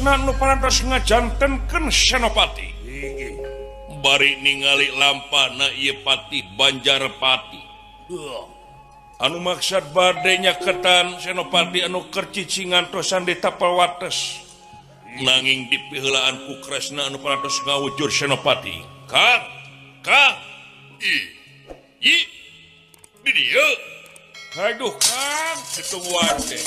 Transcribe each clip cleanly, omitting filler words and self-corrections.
Kresna nu parantos ngajantenkeun Senopati. Bari ningali lampahna ieu Patih Banjarpati. Anu maksad bade nyaketan Senopati anu keur cicing ngantosan di tapal wates. Nanging dipiheulaan ku Kresna anu parantos ngawujur Senopati. Kang, Kang, i, i, di dieu. Aduh Kang, ditungguan teh.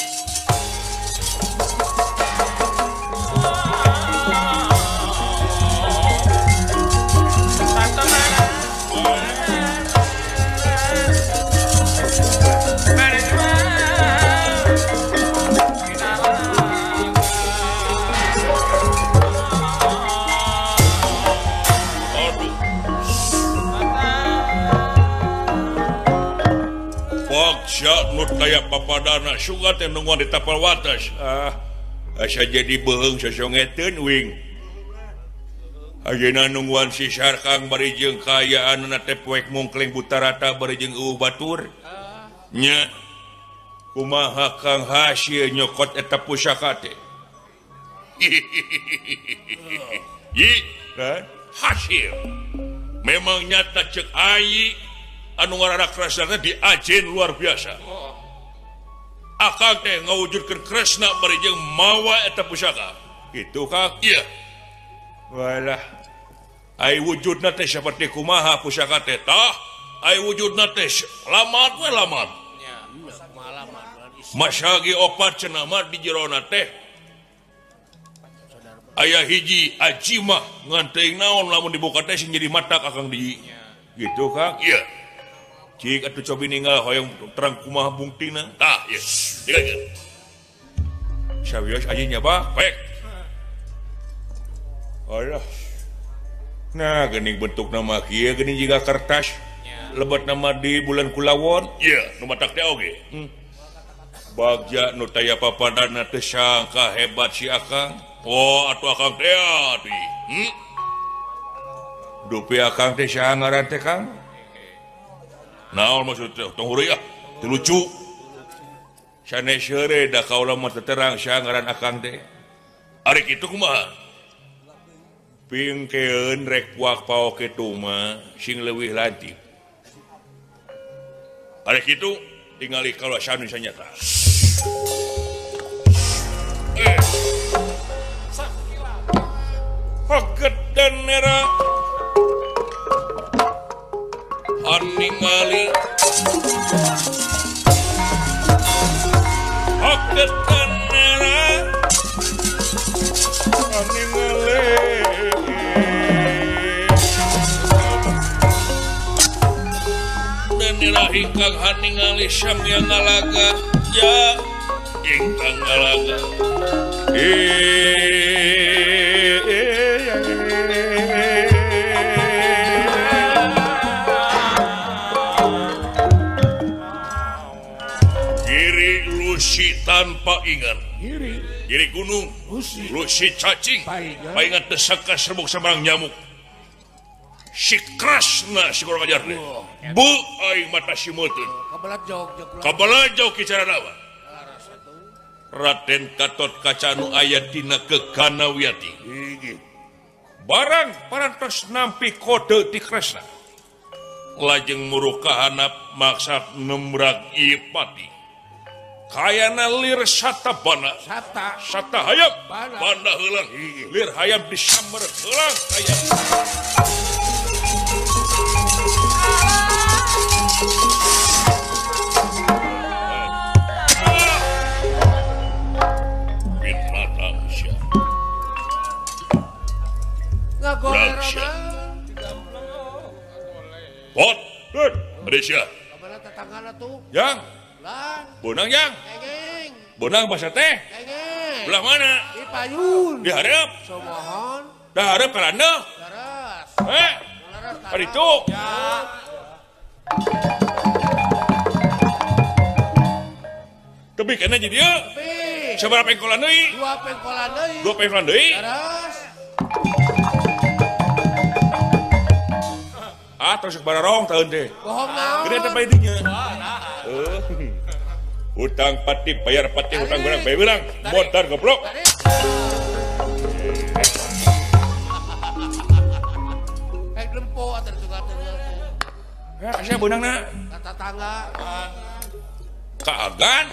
Nu taya papadana sugan teh nungguan di tapal wates. Ah, asa jadi beheung sosongeteun wing. Ayeuna nungguan si Sarkang bari jeung kaayaanna teh poek mungkling butarata bari jeung eueuh batur. Nya kumaha Kang hasil nyokot eta pusaka teh? Yi, hasil. Memang nyata cek ai anu ngaranna Kresna teh diajen luar biasa. Akang teh ngawujudkeun Kresna bari jeung mawa eta pusaka. Kitu Kang? Iya. Walah. Ai wujudna teh saperti kumaha pusaka teh? Tah, ai wujudna teh lamat we lamat. Masagi opat cenah mah di jerona teh. Aya hiji ajimah ngan teuing naon lamun dibuka teh sing jadi matak akang di. Gitu Kang? Iya. Cik atuh cobi ninggal hoyong terang kumaha bungtina. Tah, ieu. Digakeun. Sawios anjing nya bah, pek. Alah. Nah, geuning bentukna mah kieu geuning jiga kertas. Lebet nama di bulan kulawon. Iya, nu matak teh oge. Bagja nu taya papadana teh sangka hebat si akang. Oh, atuh akang teh atuh. Dupi akang teh saha ngaran teh Kang? Naon maksud teh tong hureuy ah, teu lucu. Sanes heureuy da kaula mah teu terang saha ngaran akang teh. Ari kitu kumaha? Pingkeun rek puak paok kitu mah sing leuwih lantip. Ari kitu tingali kaula sanu sanyata. Hoget dan nera ningali hoget dan nera ningali dan nera ingkang haningali samya ngalaga ya ingkang ngalaga tanpa ingat giri gunung lusi cacing paingat desaka serbuk sabarang nyamuk si Krasna si kurang ajar deh bu aing mata si meuteun kabelat jauh ki Caradawa Raden Gatot Kaca nu aya dina Geganawiati barang parantos nampi kode ti Kresna lajeng muruh kahanap maksad nembrag ieu pati kayana lir sata bana sata hayam bana heulang lir hayam disamber heulang hayam binatang sia ngagoreng pot Malaysia yang bonang yang bonang bahasa teh belah mana di payun di hareup somohon da hareup karana leres kaditu tebi kana jadi dieu sabaraha pengkolan deui dua pengkolan deui leres ah terus bararong tahun teh bohong naon gede teh bae dinya Utang pati bayar pati, utang barang bayar barang, modar goblok. Tempo atuh tunggal-tunggal. Ya kasih beunangna. Ka tatangga. Ka agan.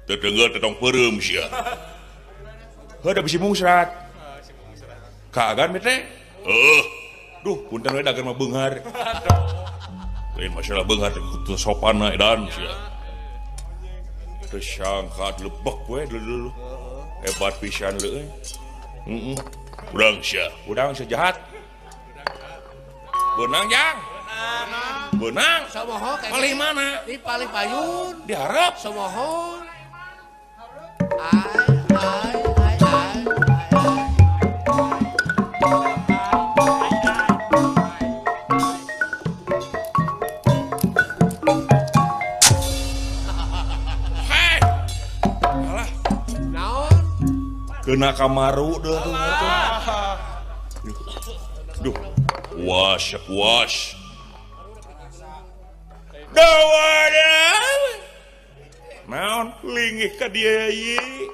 Tetenggeul tetong peureum sia. Heuh da bisi mungsrat. Ka agan teh? Heuh. Duh, punten we dagang mah beunghar. Lain masalah beunghar teh kudu sopan edan sia. Teu sangka lebek we dulu. Hebat pisan leuh. Heeh. Urang sia, urang sia jahat. Beunang jang. Beunang. Samoho palih mana? Di palih payun. Diharap samoho. Ai ai ai ai. Hei. Alah. Naon? Kena kamaru deuh tuh. Duh. Was, was. Naon lingih ka dieu ieu.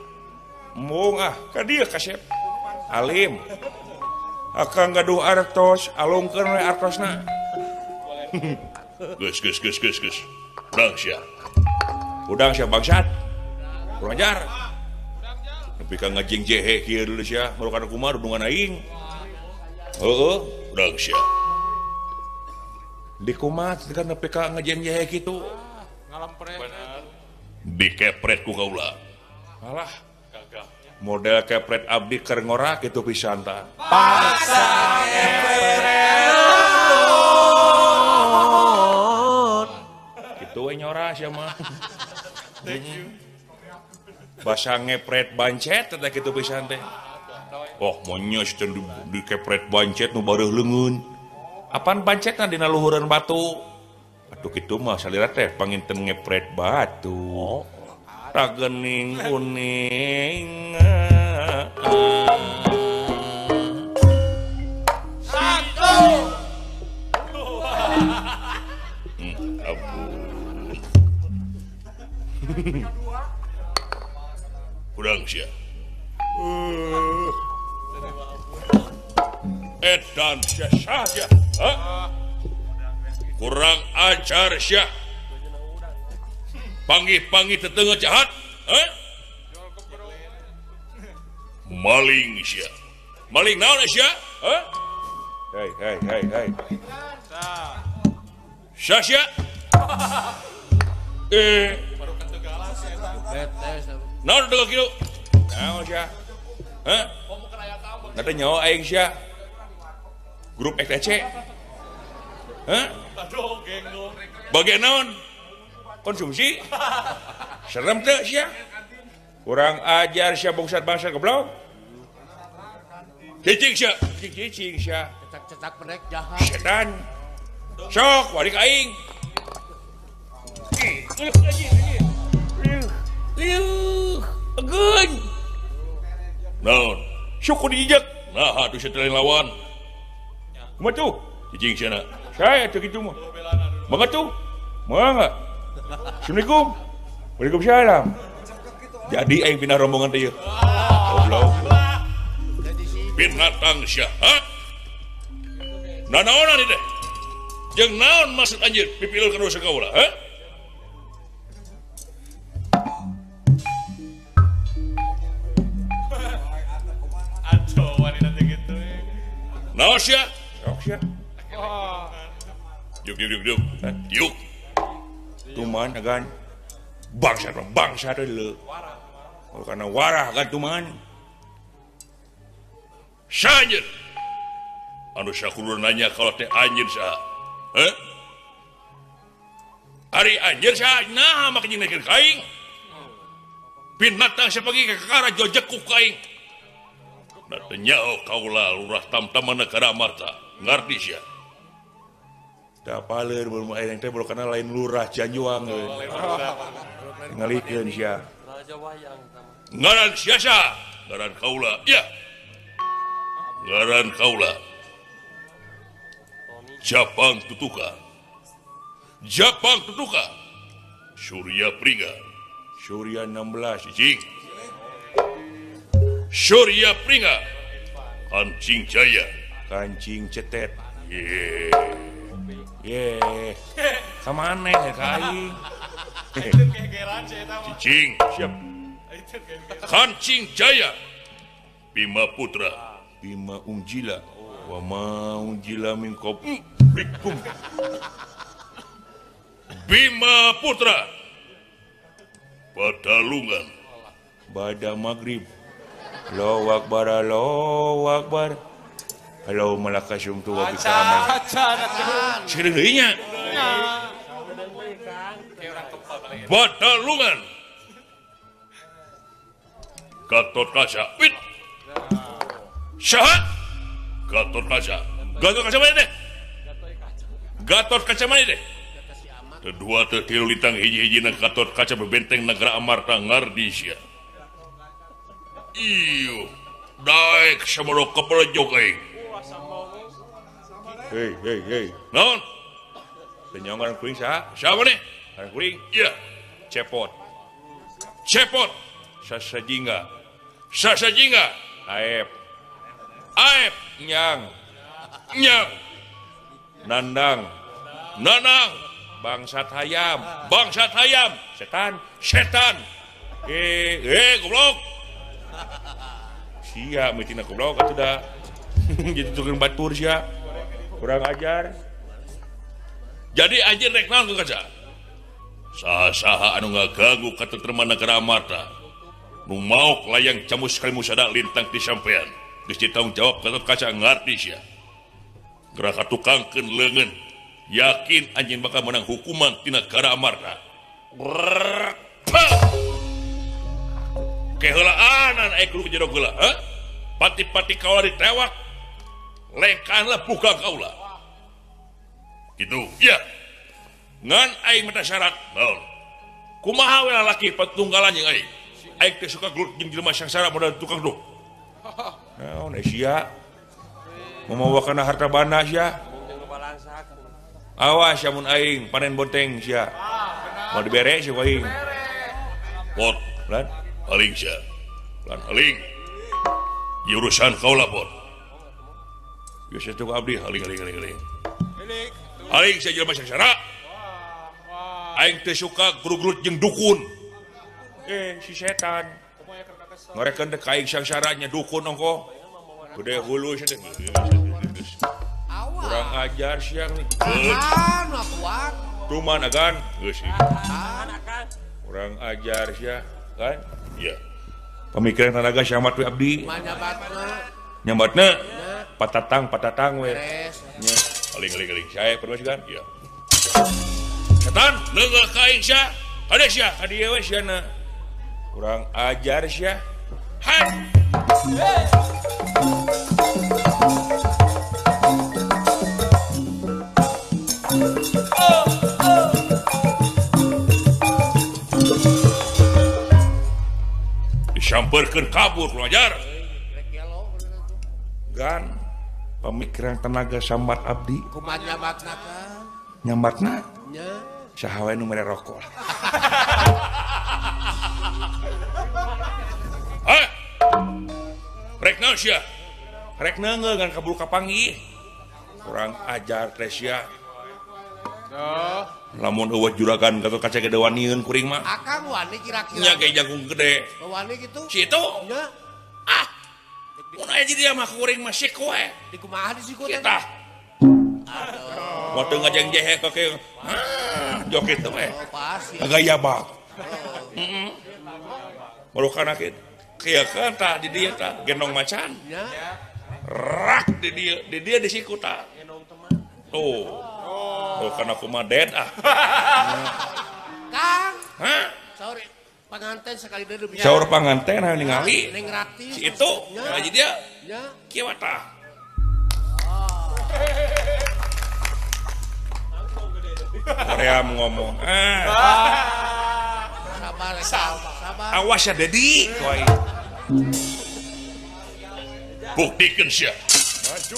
Embung ah ka dieu kasep. Alim. Akang gaduh artos, alungkeun we artosna. Geus geus geus geus geus. Udang sia. Udang sia bangsat. Kurang ajar. Nepi ka ngajing jehe kieu dulu sia, merukan kumaha dudungan aing. Heeh, udang sia. Di kumaha kan nepi ka ngajing jehe kitu. Ngalampret. Dikepret ku kaula. Alah, model kepret abdi keur ngora kitu pisan ta. Paksa kepret. Kitu we nyora sia mah. Basa ngepret bancet teh kitu pisan teh. Oh, monyos teh dikepret bancet nu bareuh leungeun. Apan bancetna dina luhureun batu? Aduh kitu mah salira teh panginten ngepret batu. Ragening kuning. Satu. Ampun. Kurang sia. Edan sia saja. Kurang ajar sia. Panggih-panggih tetengah jahat. Maling sia. Maling naon sia? Hei hei hei hei. Sia sia. Naon deuleu kieu? Naon sia? Hah? Nate nyawa aing sia. Grup XTC. Hah? Bagian naon? Konsumsi? Serem teu sia. Kurang ajar sia bangsat bangsa goblok. Cicing sia, cicing sia. Cetak-cetak penek jahat. Setan. Sok wari ka aing. Liuh, ageun. Naon? Sok kudu dijejek. Nah, atuh sia teh lawan. Kumaha tuh? Cicing sia na. Saya teu kitu mah. Mangga tuh. Mangga. Assalamualaikum. Waalaikumsalam. Jadi aing pindah rombongan teh ieu. Goblok. Binatang sia. Ha? Nanaonan ieu teh? Jeung naon maksud anjeun pipilun ka dosa kaula, ha? Aduh, wanita teh kitu. Naon sia? Sok sia. Yuk yuk yuk yuk. Yuk. Tuman agan bangsat bangsat leuh. Oh, karena warah kan tuman. Sanjeun. Anu sakudu nanya kalau teh anjeun saha? Heh? Ari anjeun saha? Naha make jeung naikeun ka aing? Binatang sapagi kakara jojek ku ka aing. Da teu nyaho kaula lurah tamtamana Karamarta. Ngarti sia. Da paleur mun aing teh karena lain lurah Cianjuang euy. Ngalikeun sia. Raja wayang tama. Ngaran sia saha? Ngaran kaula. Ya. Ngaran kaula. Japang Tutuka. Japang Tutuka. Surya Pringga. Surya 16 cicing. Surya Pringga. Kancing Jaya. Kancing Cetet. Ye. Ye. Ka maneh ka aing. Cicing, siap. Kancing Jaya. Bima Putra, Bima Unjila. Wa ma unjila min qablikum. Bima Putra. Padalungan. Bada maghrib. Allahu akbar, Allahu akbar. Halo malakasum tu wa bisama. Sedeung deui nya. Badalungan. Gatot Kaca. Wit. Saha? Gatot Kaca. Gatot Kaca mana deh? Gatot Kaca mana deh? Kedua teu tilu lintang hiji-hijina Gatot Kaca bebenteng negara Amarta ngardi sia. Iyo, daek samodo kepelejog aing. Hei, hei, hei. Naon? Penyongan kuring saha? Saha maneh? Ngaran kuring? Iya. Cepot. Cepot. Sasajingga. Sasajingga. Aep. Aep. Nyang. Nyang. Nandang. Nanang. Bangsat hayam. Bangsat hayam. Setan. Setan. Goblok. Sia mitina goblok atuh da. Jadi tukang batur sia. Kurang ajar. Jadi anjeun rek naon ka kaca? Saha-saha anu ngaganggu katentreman negara Amarta. Nu maok layang camus kalimusada lintang ti sampean. Geus ditanggung jawab Gatot Kaca ngarti sia. Gerak katukangkeun leungeun. Yakin anjeun bakal menang hukuman ti negara Amarta. Keheulaanan aya kudu jero geula, ha? Pati-pati kaula ditewak. Lengkanlah buka kaula. Gitu, ya. Ngan aing mata syarat. Naon? Kumaha we lalaki patunggalan jeung aing? Aing teh suka gelut jeung jelema sangsara modal tukang duk. Naon sia? Mamawa kana harta banda sia. Awas ya mun aing panen bonteng sia. Mau dibere sia ku aing. Pot, lan aling sia. Lan aling. Ieu urusan kaula pot. Geus atuh ku abdi aling aling aling aling. Aing sia jelema sangsara. Aing teh suka grugrut jeung dukun. Si setan. Ngorekeun teh ka aing sangsara nya dukun ongkoh. Gede hulu sia teh. Kurang ajar sia nih. Tuman agan geus. Kurang ajar sia, kan? Iya. Pamikiran tanaga siamat we abdi. Nyambatna. Patatang patatang we. Nya. Aling aling aling. Saya permisi kan? Iya. Setan, leungeuh ka aing sia. Ade sia, ka dieu we siana. Kurang ajar sia. Hai. Disampeurkeun kabur kurang ajar. Gan pemikiran tenaga sambat abdi. Kumaha nyambatna ka? Nyambatna? Nya. Saha wae nu mere rokok. Heh. Rek naon sia? Rek neungeul ngan kaburu kapanggih. Kurang ajar teh sia. Lamun eueuh juragan Gatot Kaca gede wanieun kuring mah. Akang wani kira-kira. Nya ge jagung gede. Wani kitu? Situ. Nya. Ah. Mun aya di dieu mah kuring mah siku we. Di kumaha di siku teh? Kita. Aduh. Motor ngajeng jehe ka kieu. Jok kitu we. Oh, pasti. Gaya bak. Heeh. Marukana kitu. Kieu kan tah di dieu tah gendong macan. Nya. Rak di dieu di siku tah. Tuh. Oh, karena aku mah dead ah. Kang. Hah? Saur panganten sekali deui lebih. Saur panganten hayang ningali. Ning rati. Si itu, ngaji dia. Nya. Kieu tah. Korea ngomong. Sabar, sabar. Awas ya Dedi. Koy. Buktikeun sia. Maju.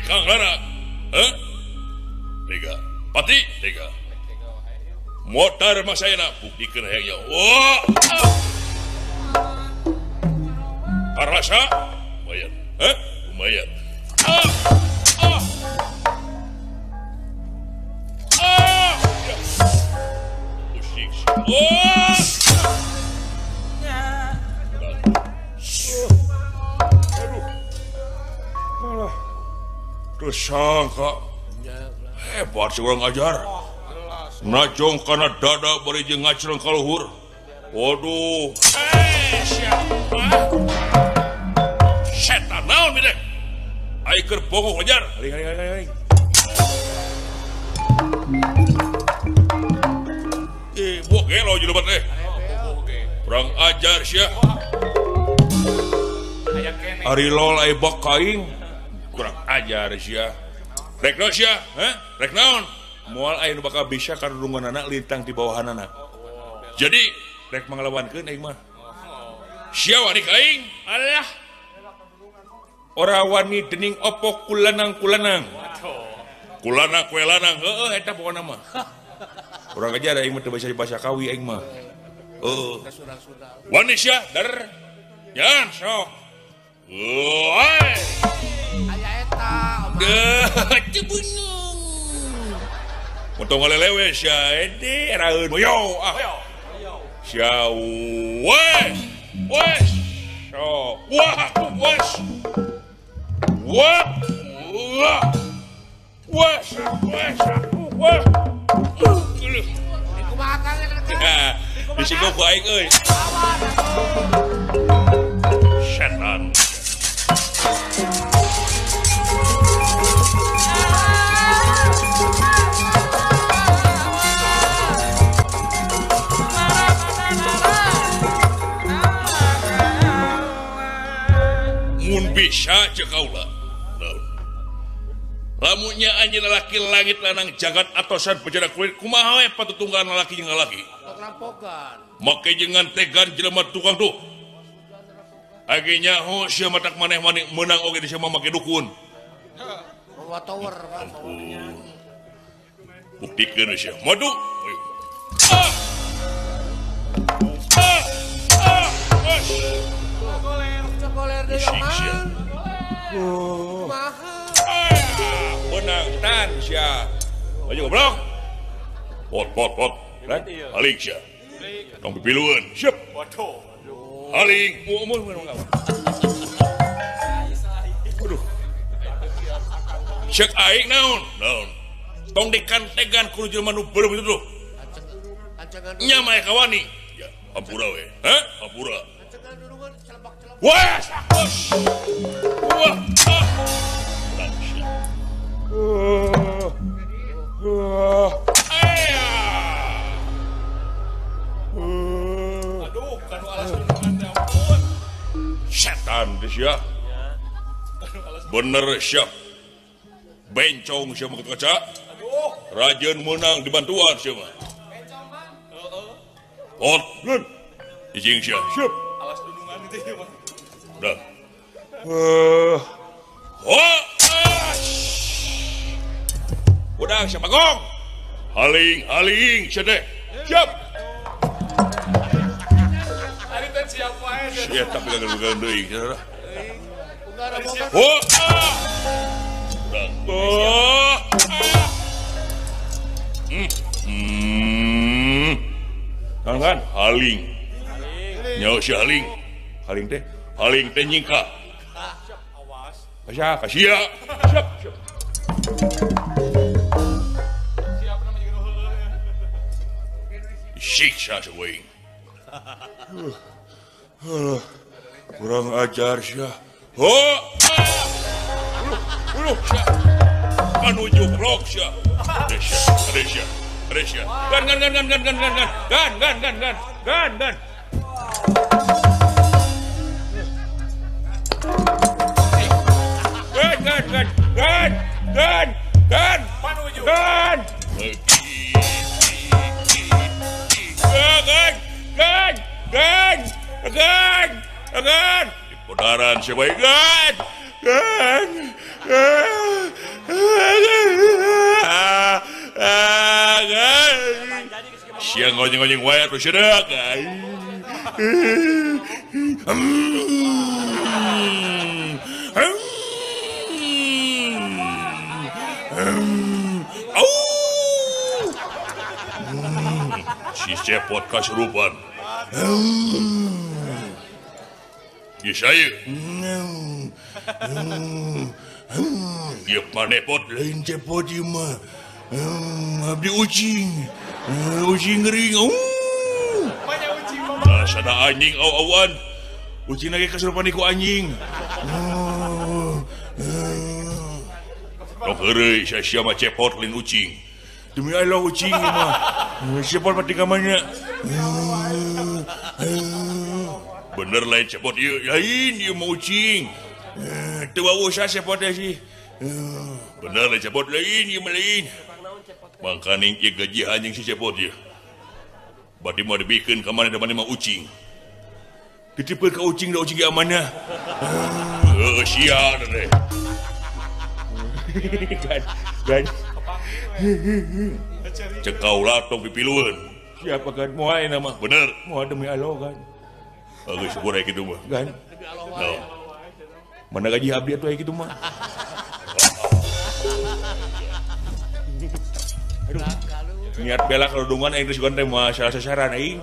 Kang Lara. Heh? Tega. Pati tega. Motar mah sayana buktikeun hayangnya. Wah. Karasa lumayan. Heh? Lumayan. Ah. Ah. Ah. Pusing. Oh. Aduh. Alah. Tersangka. Hebat si orang ajar. Najong kana dada bari jeung ngacreng ka luhur. Waduh. Siapa? Setan naon ieu teh? Ai keur bongok ajar. Aling aling aling aling. Buah gelo jelema teh. Kurang ajar sia. Ari lol ai bak kaing. Kurang ajar sia. Rek naon sia? Heh? Rek naon? Moal aya nu bakal bisa karudunganana lintang di bawahanana. Jadi rek manglawankeun aing mah. Sia wani ka aing? Alah. Ora wani dening opo kulanang-kulanang. Kulanang kue lanang, heueuh eta pokona mah. Urang aja aing mah teu bisa dibasa kawi aing mah. Heueuh. Wani sia der. Yan sok. Euy. Aya eta. Deuh, teu beunung. Untung ngalelewe sia ede raeun. Yo ah. Sia wes. Wes. Sok. Wah, wes. Wah. Wah. Wes, wes, wes. Disiko ku aing euy. Setan. Mun bisa cek kaula. Lamunnya anjeun lalaki langit lanang jagat atosan bejana kulit kumaha we patutunggalan lalaki jeung lalaki. Rampokan. Make jeung ngantegan jelema tukang tuh. Age nyaho sia matak maneh meunang oge di sia mah make dukun. Bawa tower Pak. Buktikeun sia. Madu. Ah. Ah. Ah. Cokoler, cokoler deui mah. Kumaha? Menang tan sia. Maju goblok. Pot pot pot. Haling sia. Tong pipilueun. Siap. Waduh. Haling. Umur umur. Aduh. Cek aing naon? Naon. Tong dikantegan ku jelema nu beureum itu tuh. Nya mah kawani. Ya, hampura we. Hah? Hampura. Wah, wah. Aduh, kanu alas dulungan teh ampun. Setan geus ya. Bener sia. Bencong sia mah kaca. Aduh. Rajeun meunang dibantuan sia mah. Bencong mah. Heeh. Pot. Ijing sia. Siap. Alas dulungan itu ieu mah. Udah. Oh. Udah siapa gong? Haling, haling, sia teh. Siap. Ari teh siap wae. Sia tapi gagal-gagal deui sia. Oh. Udah. Oh. Kan haling. Nyaho si haling. Haling teh, haling teh nyingka. Awas. Kasih, kasih ya. Siap, siap. Siksa seuing. Kurang ajar sia. Ho. Uluh, sia. Panuju blok sia. Resya, resya, resya. Gan gan gan gan gan gan gan gan gan gan gan gan gan. Gan gan gan gan gan gan panuju. Gan. Gan gan gan gan gan. Di podaran siapa gan gan gan. Siang ngojeng-ngojeng wae atuh sia. Si cepot kasurupan. Ieu saya. Ieu panepot lain cepot ieu mah. Abdi ucing. Ucing ngering. Banyak ucing mah. Sada anjing aw-awan. Ucing lagi kasurupan ku anjing. Tong heureuy sia mah cepot lain ucing. Demi Allah ucing mah. Cepot mah tiga mana. Bener lain cepot ieu, lain ieu mah ucing. Teu wawuh sa cepot teh sih. Bener lain cepot lain ieu mah lain. Mangkaning ieu gaji anjing si cepot ieu. Bade mah dibikeun ka maneh da maneh mah ucing. Ditipkeun ka ucing da ucing ge amanah. Heuh sia teh. Gan. Cek kaula tong pipilueun. Siapa kan moal ayeuna mah? Bener, moal demi Allah kan. Geus syukur aya kitu mah. Gan. Naon? Mana gaji abdi atuh aya kitu mah. Aduh. Niat bela kerudungan aing geus teh mah salah sasaran aing.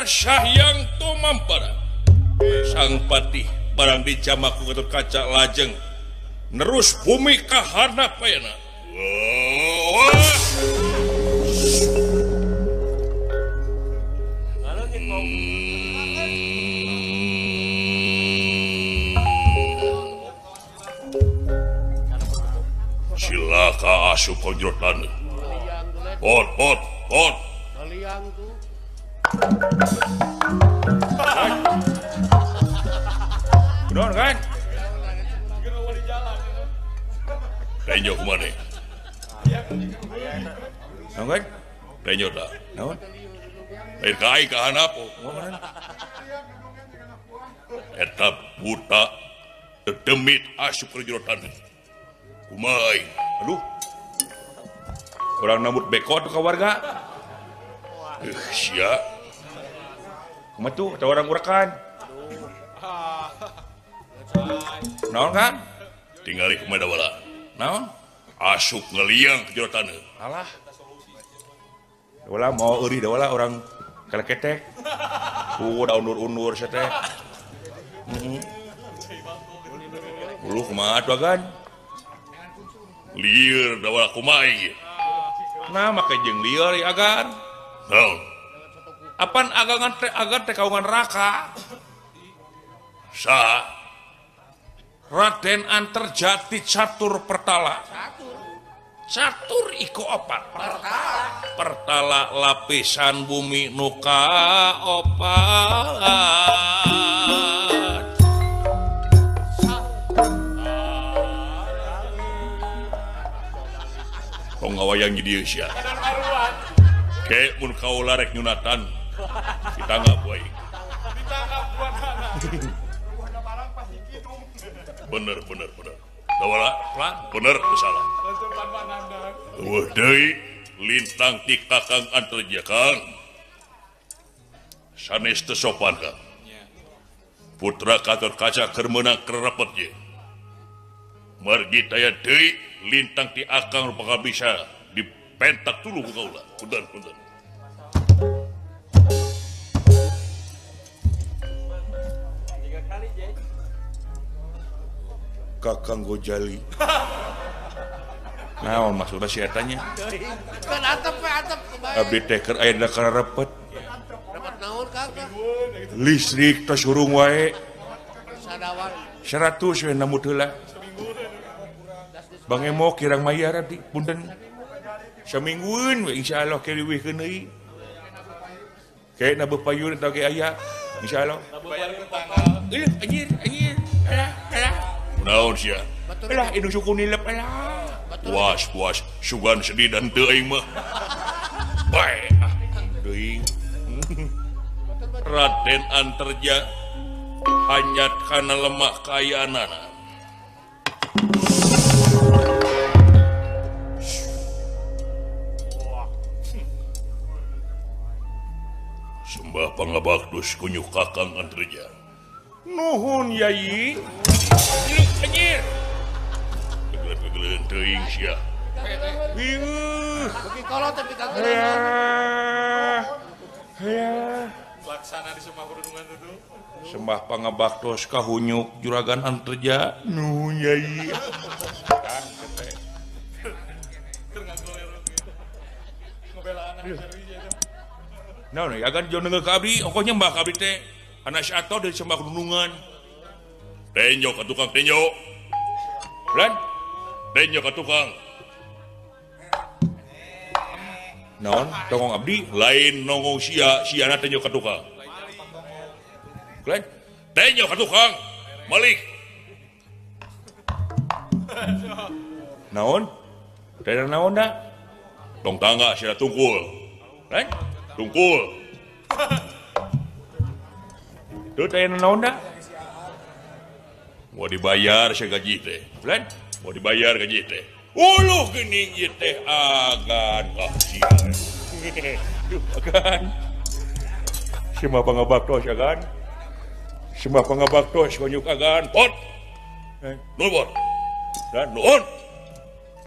Syahyang Tumampara Sang Patih barang dijamaku Gatot Kaca lajeng nerus bumi kahanap ayeuna. Silaka asup ka jero taneuh. Pot pot pot. Benar kan? Renjo kemana? Naon kan? Renjo dah. Naon? Lain ka aing ka handap. Eta buta dedemit asup ka jero taneuh. Kumaha aing? Aduh. Orang nambut beko atuh ka warga. Sia. Kumaha tuh atau orang urakan? Naon kan? Tingali kumaha dawala. Naon? Asup ngeliang ke jero taneuh. Alah. Dawala mau eurih dawala orang kaleketek. Da undur-undur sia teh. Heeh. Uluh kumaha atuh agan? Lieur dawala kumaha ieu? Nah make jeung lieur ieu agan. Naon? Apan agangan teh agan teh kaungan raka. Sa Raden Antarjati Catur Pertala. Catur iku opat. Pertala. Pertala lapisan bumi nu kaopat. Tong ngawayang di dieu sia. Ke mun kaula rek nyunatan ditangkap wae. Ditangkap buana. Bener bener bener. Dawala bener teu salah. Eueuh deui lintang ti Kakang Antarja Kang. Sanes teu sopan Kang. Putra Gatot Kaca keur meunang kerepet ye. Margi taya deui lintang ti Akang nu bakal bisa dipentak tuluh ku kaula. Punten punten. Kakang Gojali. Naon maksudna si eta nya? Kan atep we atep kumaha. Abdi teh keur aya dina karepet. Repet naon Kang? Listrik tos hurung wae. 100 we nambut heula. Bang Emo kirang mayar abdi punten. Saminggueun we insyaallah ke diwihkeun deui. Kayak na bepayun atau ge aya insyaallah. Ih anjir anjir. Alah alah. Naon sia? Alah indung suku nilep alah. Puas puas sugan sedih dan teu aing mah. Bae ah deui. Raden Antarja hanyat kana lemah kaayaanana. Sembah pangabaktus kunyuk Kakang Antarja. Nuhun Yai. Anjir. Pegeleun-pegeleun teuing sia. Ieuh. Beuki kolot tapi kagak. Hayah. Laksana di sembah perundungan itu. Sembah pangabaktos ka hunyuk Juragan Antarja. Nuhun Yai. Nah, nih, agan jauh nenggel ka abdi, ongkoh nyembah ka abdi teh. Anak si Ato dari sembah kedunungan. Tenjo ka tukang tenjo. Lan, tenjo ka tukang. Naon, tongong abdi lain nongong sia, siana tenjo ka tukang. Lan, tenjo ka tukang. Malik. Naon? Teh naon da? Tong tangga sia tungkul. Lan, tungkul. Tuh teh naon da? Mau dibayar sia gaji teh. Lan, mau dibayar gaji teh. Uluh geuning ieu teh agan ah sia. Duh agan. Sembah pangabaktos agan. Sembah pangabaktos konyuk agan. Pot. Nuhun pot. Dan nuhun.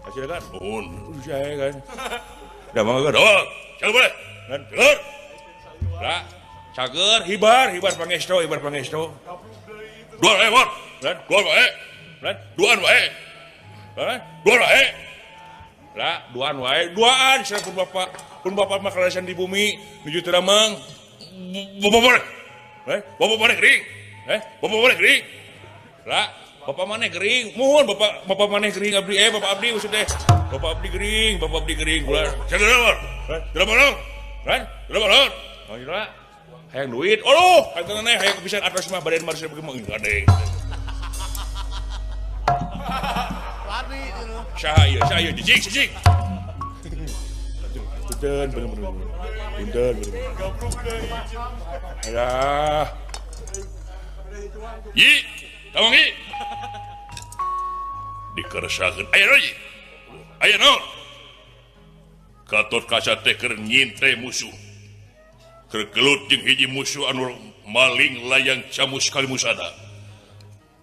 Hasil agan. Nuhun. Saya kan. Da mangga doang. Cager boleh. Dan cager. Lah, cager hibar, hibar pangestu, hibar pangestu. Dua wae, pot. Dan dua wae. Dan duaan wae. Dua wae. Lah, duaan wae. Duaan sia pun bapak. Pun bapak mah kalasan di bumi nuju teu damang. Bapak maneh. Bapak maneh gering. Bapak maneh gering. Lah, bapak maneh gering. Muhun bapak bapak maneh gering abdi bapak abdi maksud teh. Bapak abdi gering, bapak abdi gering ulah. Cager naon? Teu damang. Lan, teu damang. Oh, lah. Hayang duit. Aduh, hayang teh hayang pisan atas mah badan manusia beuki mah gade. Saha ieu, saha ieu jijik, jijik. Punten, bener-bener. Punten, bener-bener. Alah. Yi, tawang yi. Dikeresakeun. Aya naon yi? Aya naon? Gatot Kaca teh keur nyinte musuh. Keur gelut jeung hiji musuh anu maling layang camus kalimusada.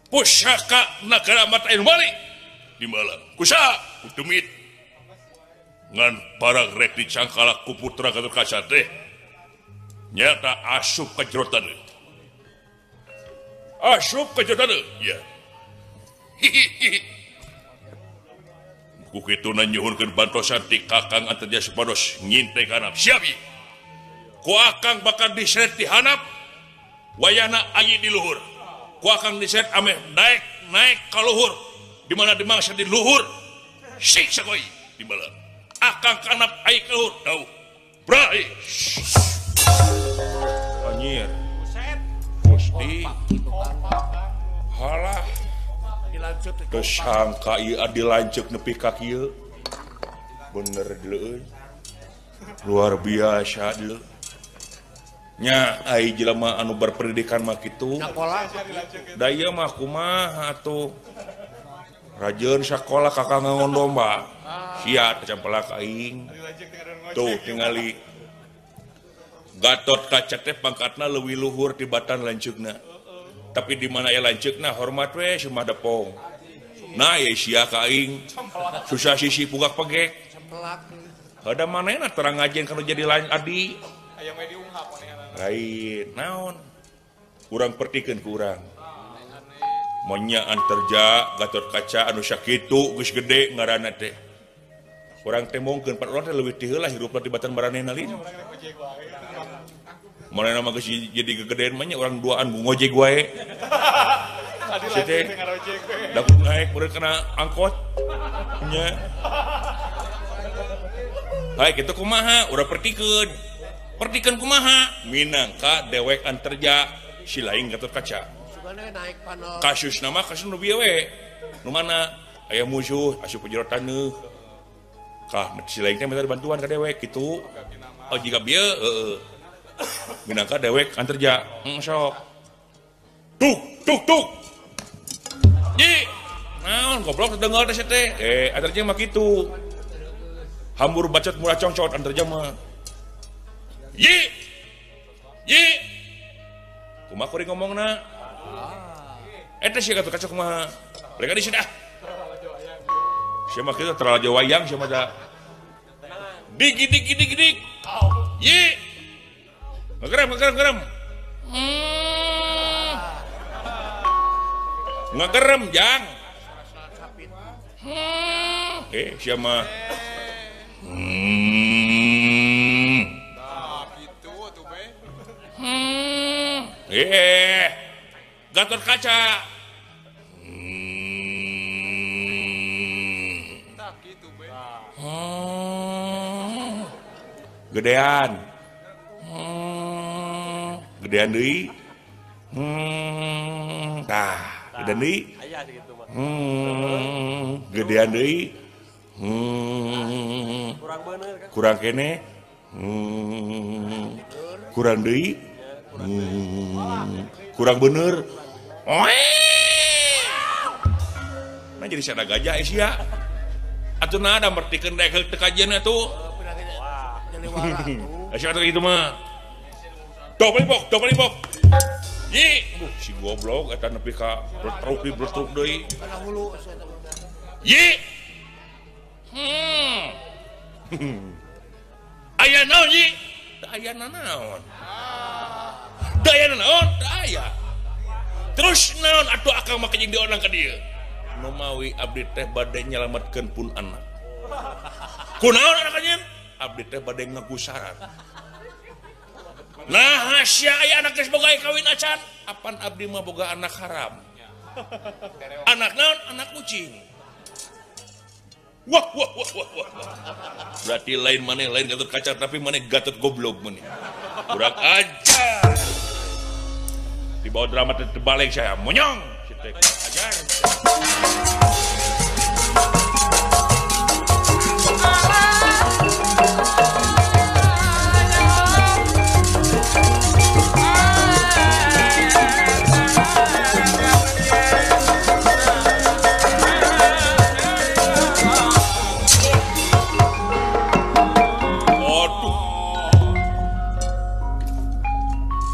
Pusaka nagara mata anu maling di malam. Kusaha? Kutumit. Ngan parang rek dicangkalak ku putra Gatot Kaca teh nyata asup ka jero taneuh. Asup ka jero taneuh. Ya. Hihihi. Ku kituna nyuhunkeun bantosan ti Kakang Antarja supados nginte ka hanap. Siap ieu. Ku akang bakal diseret di hanap wayana ayi di luhur. Ku akang diseret ameh naik naik ka luhur. Di mana dimangsa di luhur siksa koi di malam. Akang kanap ayi ka luhur dau. Brai. Anjir. Gusti. Halah. Tersangka ieu adi lanceuk nepi ka kieu. Bener deuleu. Luar biasa deuleu. Nya ai jelema anu berpendidikan mah kitu. Da ieu mah kumaha atuh. Rajeun sakola kakak ngangon domba. Sia campelak aing. Tuh tingali. Gatot Kaca teh pangkatna leuwih luhur tibatan lanceukna. Tapi di mana aya lanceukna hormat we sumah depong. Nah ye sia ka aing. Susah sisi pugak pegek. Heuda manehna terang ngajen kalau jadi lain adi. Lain naon. Urang pertikeun ku urang. Monya Antarja Gatot Kaca anu sakitu geus gede ngaranna teh. Urang teh mongkeun pan urang teh leuwih ti heula hirupna tibatan maranehna lin. Manehna mah geus jadi gegedean mah nya urang duaan ngojek wae. Teh da naik meureun kana angkot nya. Baik itu kumaha urang pertikeun. Pertikeun kumaha minangka dewek anterja si lain Gatot Kaca. Kasus nama kasus nu bieu we. Nu mana aya musuh asup ke jero taneuh. Kah si lain teh minta bantuan ka dewek kitu. Oh jika bieu heeh. Minangka dewek anterja. Sok. Tuk tuk tuk. Ji. Naon goblok dengar teh teh. Anterja mah kitu. Hambur bacot murah congcot anterja mah. Yi. Yi. Kumaha kuring ngomongna? Eta sia Gatot Kaca kumaha? Mereka di sini ah. Sia mah kitu terlalu wayang sia mah da. Dig dig dig dig. Yi. Ngegerem ngegerem ngegerem. Ngegerem jang. Sia mah. Gatot Kaca. Gedean. Gedean deui. Tah, gedean deui. Gedean deui. Kurang kene. Kurang deui. Kurang bener. Nah jadi sada gajah sia. Atuh nah ada mertikeun dek teu kajian atuh. Sia atuh kitu mah. Dobel bok, dobel bok. Yi, si goblok eta nepi ka bertruk di bertruk deui. Yi. Aya naon yi? Aya naon? Daya naon? Daya. Terus naon atuh akang make jeung dionang ka dieu? Nu mawi abdi teh bade nyalametkeun pun anak. Kunaon anak anjeun? Abdi teh bade ngagusaran. Nah, sia aya anak geus boga kawin acan. Apan abdi mah boga anak haram. Anak naon? Anak kucing. Wah wah wah wah wah. Berarti lain maneh lain Gatot Kaca tapi maneh Gatot goblok maneh. Kurang ajar. Di bawah drama terbalik saya monyong. Ajar.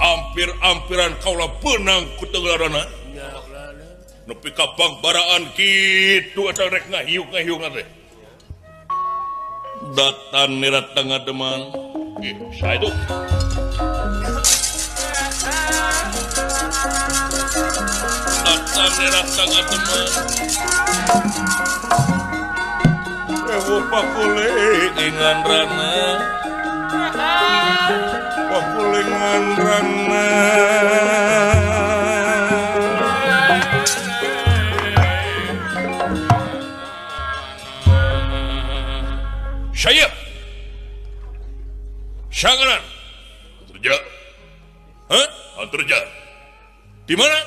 Ampir-ampiran kaula benang ku tenggelarana. Nepi ka bangbaraan kitu eta rek ngahiuk-ngahiuk teh. Datan nirat tengah deman. Saya itu. Datan nirat tengah deman. Ewo pakulingan rana. Pakulingan rana. Saya Syangaran Anterja. Hah? Anterja. Di mana?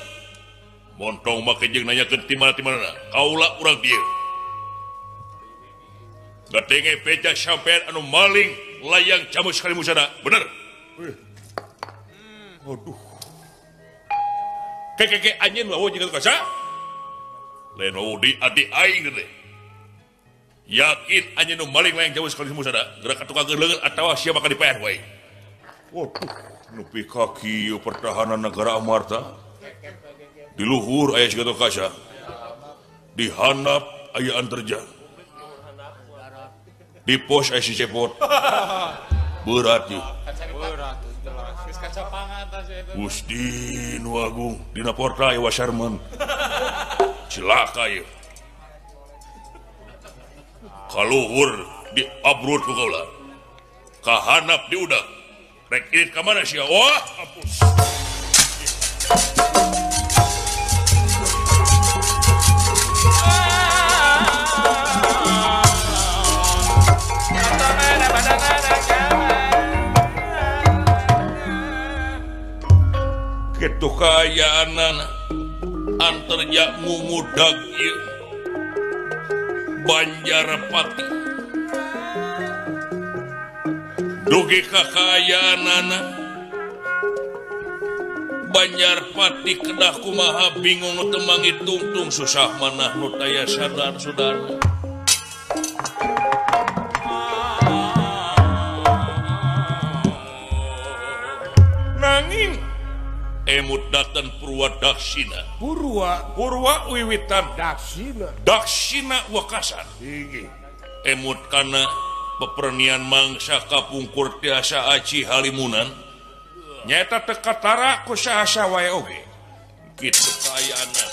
Montong make jeung nanyakeun di mana di mana. Kaula urang dieu. Ngadenge beja sampean anu maling layang jamus kali musana. Bener? Aduh. Keke anjeun wawo jeung kaca. Lain wawo di adi aing teh. Yakin anjeun nu maling layang jamus kali musana. Gerak ka tukang leungeun atawa sia bakal dipaeh wae. Waduh, nepi ka kieu pertahanan negara Amarta. Di luhur aya si Gatot Kaca. Di handap aya Anterja. Di pos aya si Cepot. Berat ieu. Gusti Nu Agung dina porta aya Wasarman. Cilaka ieu. Kaluhur di abrut ku kaula. Kahanap di udah. Rek irit ka mana sia? Wah, ampun. Kitu kaayaanana anterja ngungudag ieu Banjarpati dugi ka kaayaanana Banjarpati kedah kumaha bingung nu teu mangitungtung susah manah nu taya sadar sudana. Nanging emut datan Purwa Daksina Purwa wiwitan Daksina wekasan emut kana pepernian mangsa kapungkur tiasa aci halimunan nyaeta teu katara ku saha wae oge kitu kaayaanna.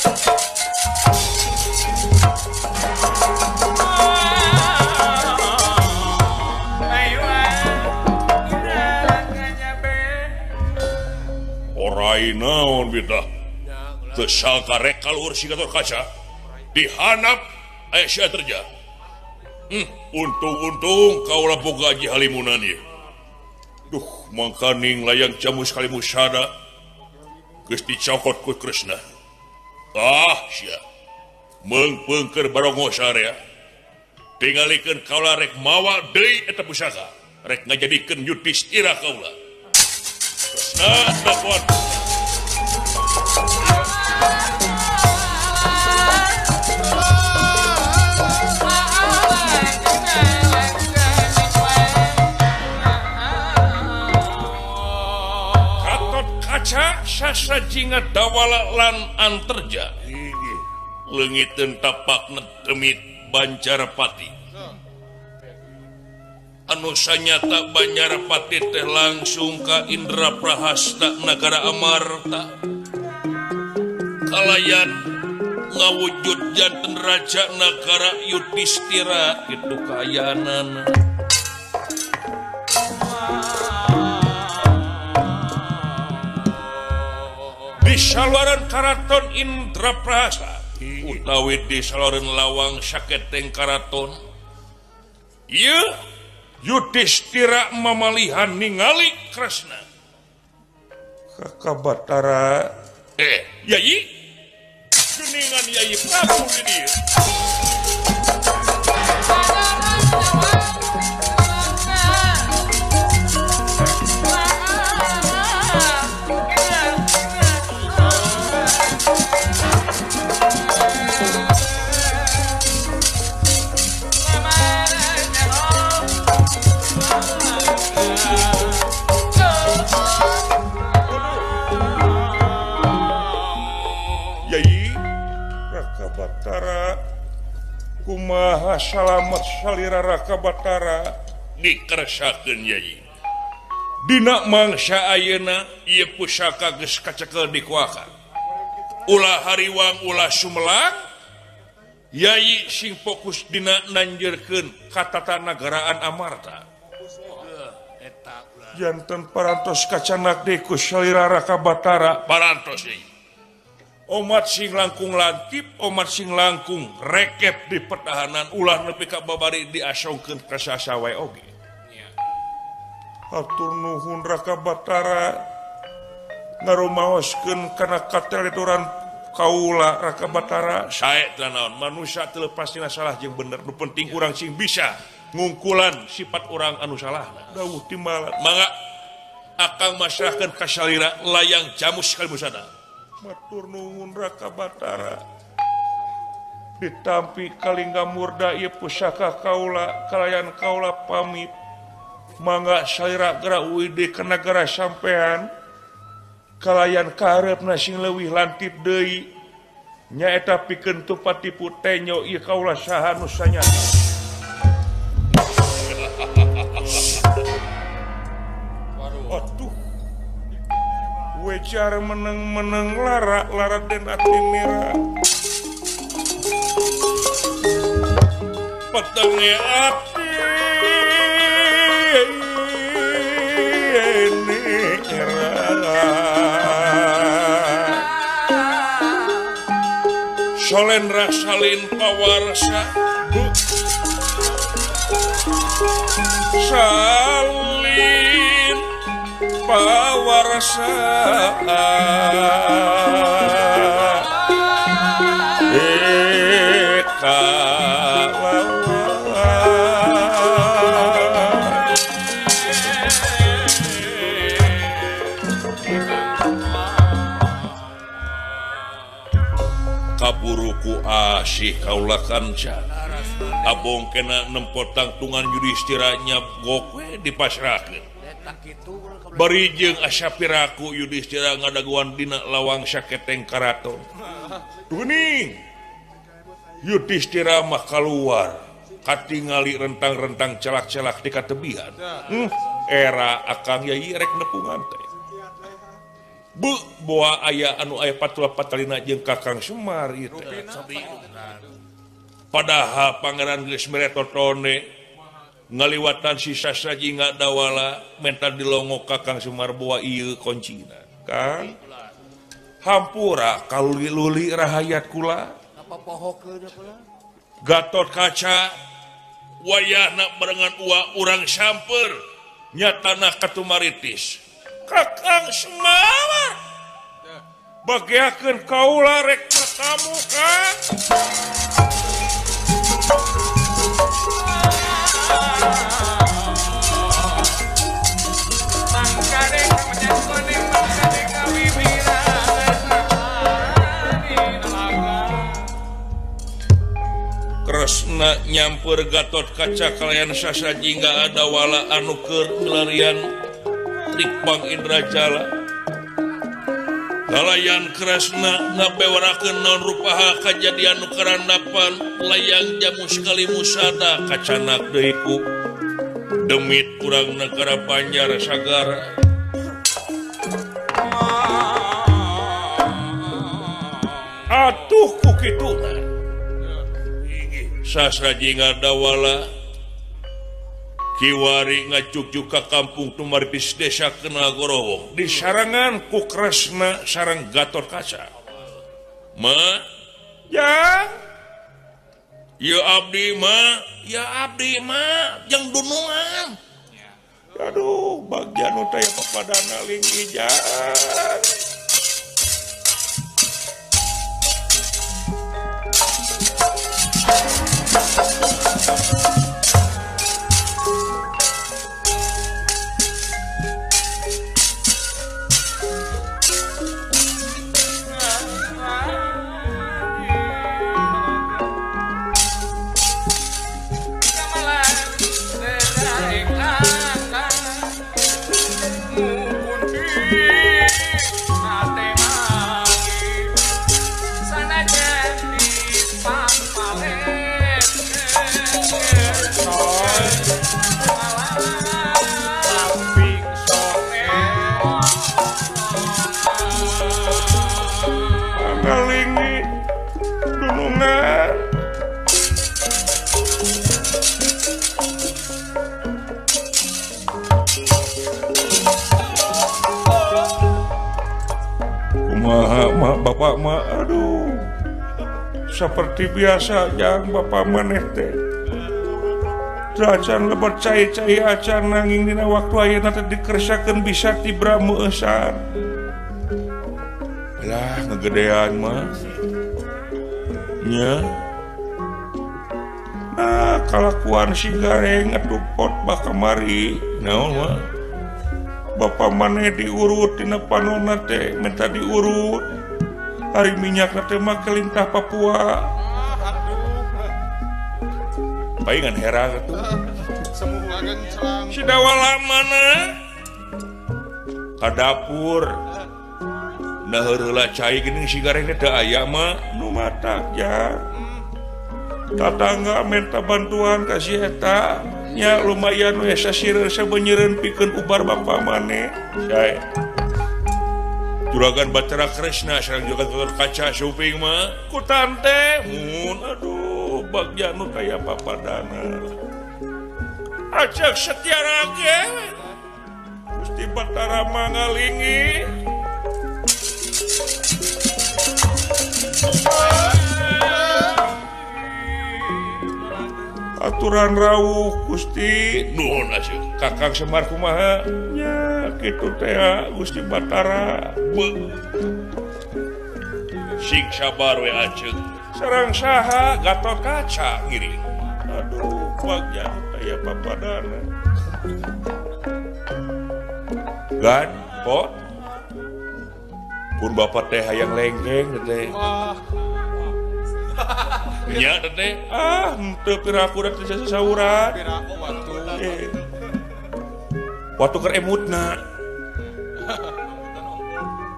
Orai naon bidah teu sangka rek kaluhur si Gatot Kaca dihanap aya si Anterja. Untung-untung kaula boga aji halimunan ieu. Duh, mangkaning layang jamus kalimusada geus dicokot ku Kresna. Ah, sia. Meungpeungkeun barongo sarea. Tingalikeun kaula rek mawa deui eta pusaka, rek ngajadikeun Yudhistira kaula. Kresna dakwat. Kaca sasajinga dawala lan Anterja leungiteun tapakna demit Banjarpati anu sanyata Banjarpati teh langsung ka Indraprahasta nagara Amarta kalayan ngawujud janten raja nagara Yudhistira kitu kaayaanana. Di saluaran karaton Indraprahasta utawi di saluaran lawang saketeng karaton ieu Yudhistira mamalihan ningali Kresna. Kakak Batara Yayi geningan Yayi Prabu di dieu. Batara kumaha salamet salira Raka Batara dikersakeun Yayi. Dina mangsa ayeuna ieu pusaka geus kacekel di kuaka. Ulah hariwang ulah sumelang Yayi sing fokus dina nanjeurkeun katatanagaraan Amarta. Janten parantos kacanak deui ku salira Raka Batara parantos Yayi. Omat sing langkung lantip, omat sing langkung rekep di pertahanan ulah nepi ka babari diasongkeun ka saha wae oge. Hatur nuhun Raka Batara ngarumaoskeun kana katelituran kaula Raka Batara. Sae teh naon manusia teu lepas tina salah jeung bener, nu penting urang sing bisa ngungkulan sifat urang anu salahna. Dawuh timbalan mangga akang masrahkeun ka salira layang jamus kalimusada. Matur nuhun Raka Batara ditampi kalingga murda ieu pusaka kaula kalayan kaula pamit mangga salira geura uih deui ka nagara sampean kalayan kahareupna sing leuwih lantip deui nyaeta pikeun tupatipu tenyo ieu kaula saha nu sanyata. Aduh wecar meneng-meneng lara lara den ati mira petenge ati nira Solendra salin pawarsa salin pawarsa. Kaburuku asih kaula kanca. Abong kena nempo tangtungan Yudhistira nyabgok we dipasrahkeun. Bari jeung asa piraku Yudhistira ngadaguan dina lawang saketeng karaton. Geuning Yudhistira mah kaluar katingali rentang-rentang celak-celak di katebihan. Era akang yai rek nepungan teh. Bu boa aya anu aya patula patalina jeung Kakang Semar ieu teh. Padahal Pangeran geus mere totone ngaliwatan si Sastra Jingga Dawala menta dilongok Kakang Semar boa ieu kuncina. Kang hampura kaluli-luli rahayat kula. Gatot Kaca wayahna barengan ua urang samper nya tanah katumaritis. Kakang Semar bagiakeun kaula rek tatamu Kang. Kresna nyamper Gatot Kaca kalayan Sastra Jingga Adawala anu keur milarian Trikbang Indrajala. Kalayan Kresna ngabewarakeun naon rupaha kajadian nu karandapan layang jamu sekali musada kacanak deui ku demit urang negara Banjar Sagara. Atuh ku kituna Sastra Jingga Dawala kiwari ngajuk-juk ka kampung Tumaritis desa Kenagorowong disarangan ku Kresna sareng Gatot Kaca. Ma ya ya abdi ma ya abdi ma jeung dunungan. Aduh bagian nu teh papadana linggijaan. Bapak mah aduh seperti biasa yang bapak maneh teh acan lebet cai-cai acan nanging dina waktu ayeuna teh dikersakeun bisa tibra meueusan lah ngegedean mah nya. Nah kalakuan si gareng atuh khotbah kamari naon mah bapak maneh diurut dina panonna teh minta diurut hari minyak teh mah kelintah Papua. Palingan herang atuh. Si Dawala mana? Ka dapur. Nah heula cai geuning si gareng teh aya mah nu matak ja. Tatangga minta bantuan ka si eta nya lumayan we sasireun sabeunyereun pikeun ubar bapa maneh. Sae. Juragan Batara Kresna sareng Juragan Gatot Kaca suping mah ku tante mun aduh bagja nu kaya papadana. Acak setia ge Gusti Batara mangalingi. Aturan rawuh Gusti nuhun asuh Kakang Semar kumaha nya kitu teh Gusti Batara. Sing sabar we aceuk sareng saha Gatot Kaca ngiring. Aduh bagja aya papadana. Gan pot pun bapak teh hayang lengkeng teh. Nya teh ah henteu piraku da teh sasauran. Piraku waktu. Waktu keur emutna.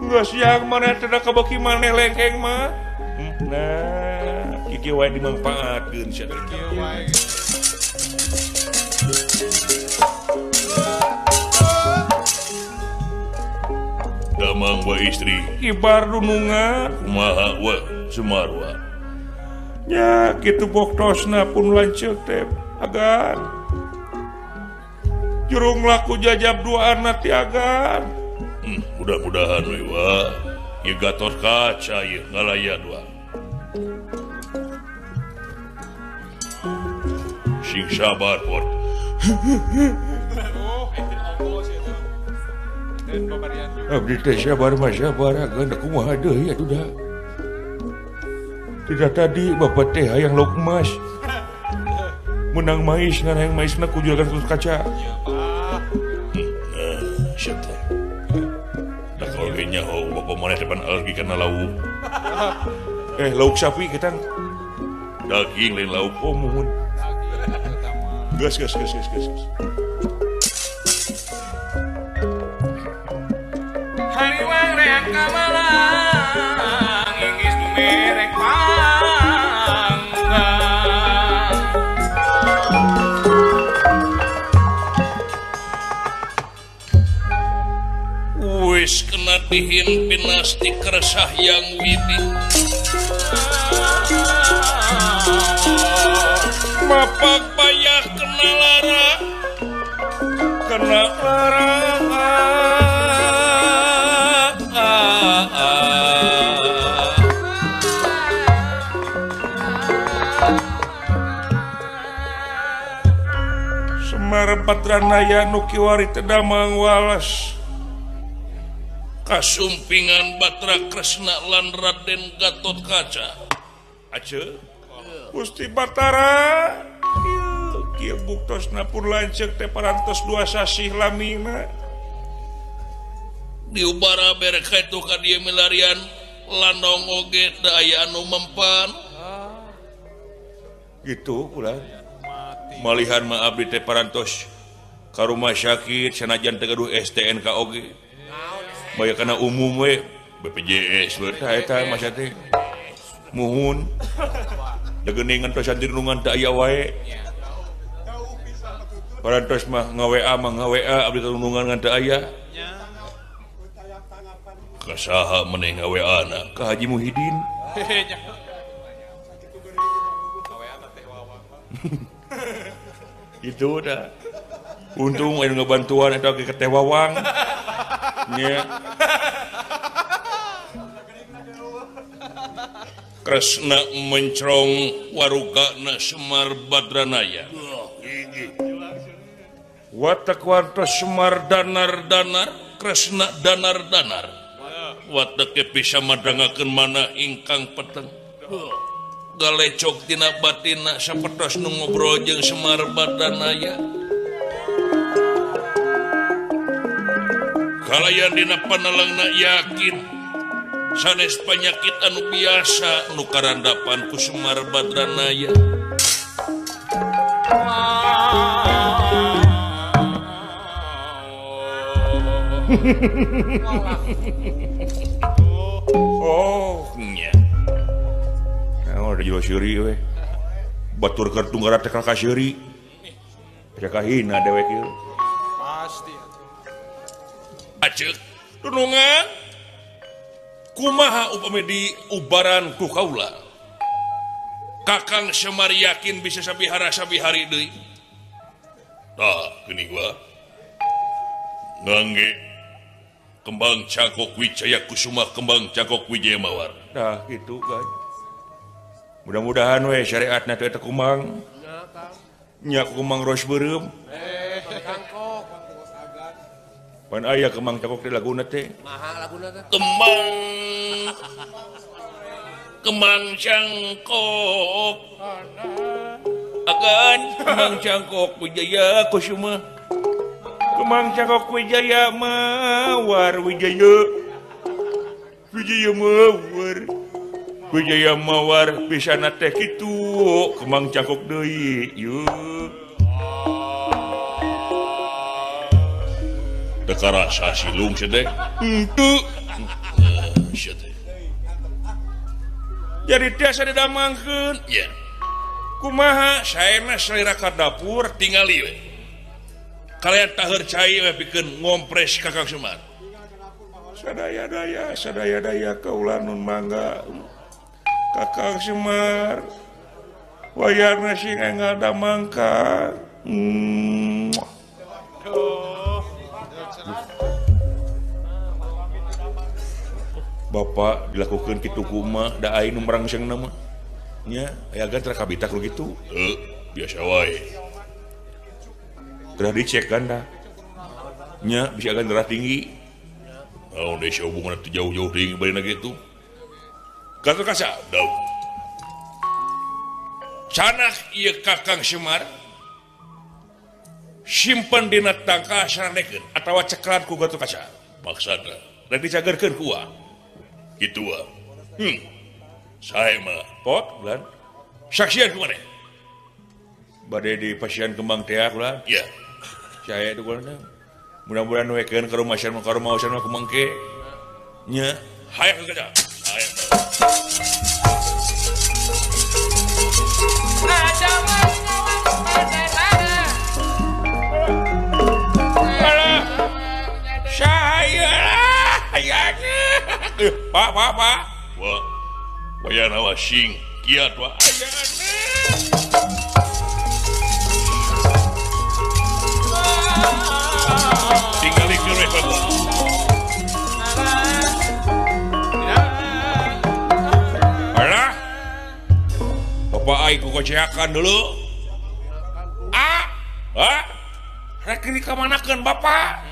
Geus siang maneh teh da kabeuki maneh lengkeng mah. Nah, kieu wae dimangpaatkeun sia teh. Kieu wae. Damang wa istri kibar dunungan kumaha wa Sumarwa. Nya kitu boktosna pun lanceuk teh agan. Jurung laku jajab duaan ti agan. Mudah-mudahan we wa. Ieu Gatot Kaca ieu ngalaya dua. Sing sabar pot. Abdi teh sabar mah sabar agan kumaha deui atuh da. Tidak tadi bapak teh hayang lauk emas. Menang mais ngan hayang maisna ku juragan Gatot Kaca. Siap teh. Da kalau ge nyaho bapak maneh depan alergi kana lauk. Lauk sapi ketang. Daging lain lauk oh muhun. Gas gas gas gas gas. Hariwang reang kamalang inggis dumerek panggang. Wis kena dihimpin nasti keresah yang widi. Mapak payah kena lara, kena lara. Semar Badranaya nu kiwari teh damang wales. Kasumpingan Batra Kresna lan Raden Gatot Kaca. Ace Gusti Batara ieu kieu buktosna pun lanceuk teh parantos 2 sasih lamina. Diubara bereka itu ka dieu milarian landong oge teu aya anu mempan. Gitu ulah. Malihan mah abdi teh parantos ka rumah sakit sanajan teu gaduh STNK oge. Baya kana umum we BPJS we tah eta masa teh. Muhun. Degeuningan tos dirunungan teu aya wae. Parantos mah nga-WA mah nga-WA abdi runungan ngan teu aya. Ka saha maneh nga-WA-na? Ka Haji Muhidin. Itu dah. Untung aya ngabantuan eta ge ka Teh Wawang. Nya. Kresna mencrong warugana Semar Badranaya. Watak wartos Semar danar danar, Kresna danar danar. Watak bisa madangakeun mana ingkang peteng. Galecok tina batina sapertos nu ngobrol jeung Semar Badranaya. Kalayan dina panelengna yakin sanes panyakit anu biasa nu karandapan ku Semar Badranaya. Oh nya. Nah, udah jelas seuri we. Batur keur tunggara teh ka seuri. Teh kahina dewek ieu. Pasti atuh. Aceuk dunungan kumaha upami di ubaran ku kaula. Kakang Semar yakin bisa sabihara sabihari deui. Tah geuning wa. Ngangge kembang cangkok Wijaya Kusuma, kembang cangkok Wijaya Mawar. Tah kitu kan. Mudah-mudahan we syariatna teh eta kumang. Nya kumang ros beureum. Pan aya kembang cangkok teh laguna teh. Maha laguna teh. Kembang kembang cangkok akan kembang cangkok Wijaya Kusuma. Kembang cangkok Wijaya Mawar, Wijaya Wijaya Mawar. Wijaya Mawar pisana teh kitu kembang cangkok deui yeuh teu karasa silung sia teh henteu sia teh jadi tiasa didamangkeun ya kumaha saena salira ka dapur tingali we kalian taheur cai we pikeun ngompres Kakang Semar sadaya-daya sadaya-daya kaula nun mangga Kakang Semar wayarna sing enggal damangka. Bapak dilakukan kitu kumaha da aing nu merangsangna mah nya aya gan tara kabita ku kitu biasa wae geura dicek kan dah nya bisa agan darah tinggi naon deui hubungan teh jauh-jauh teuing barina kitu Gatot Kaca daun canak ieu Kakang Semar simpen dina tangka sarandekeun atawa ceklan ku Gatot Kaca maksudna rek dicagerkeun ku kitu ah. Sae mah pot bulan saksian ku maneh bade di pasien kembang teh ulah iya saya itu kulan mudah-mudahan wekeun ka rumah sia ka rumah sia kembang ke nya hayang ka hayang. Pak, pak, pak. Wah, wayana wasing kiat wah. Tinggal ikut we Pak. Alah. Bapak aing ku koceakan dulu. Ah, ah. Rek dikamanakeun Bapak?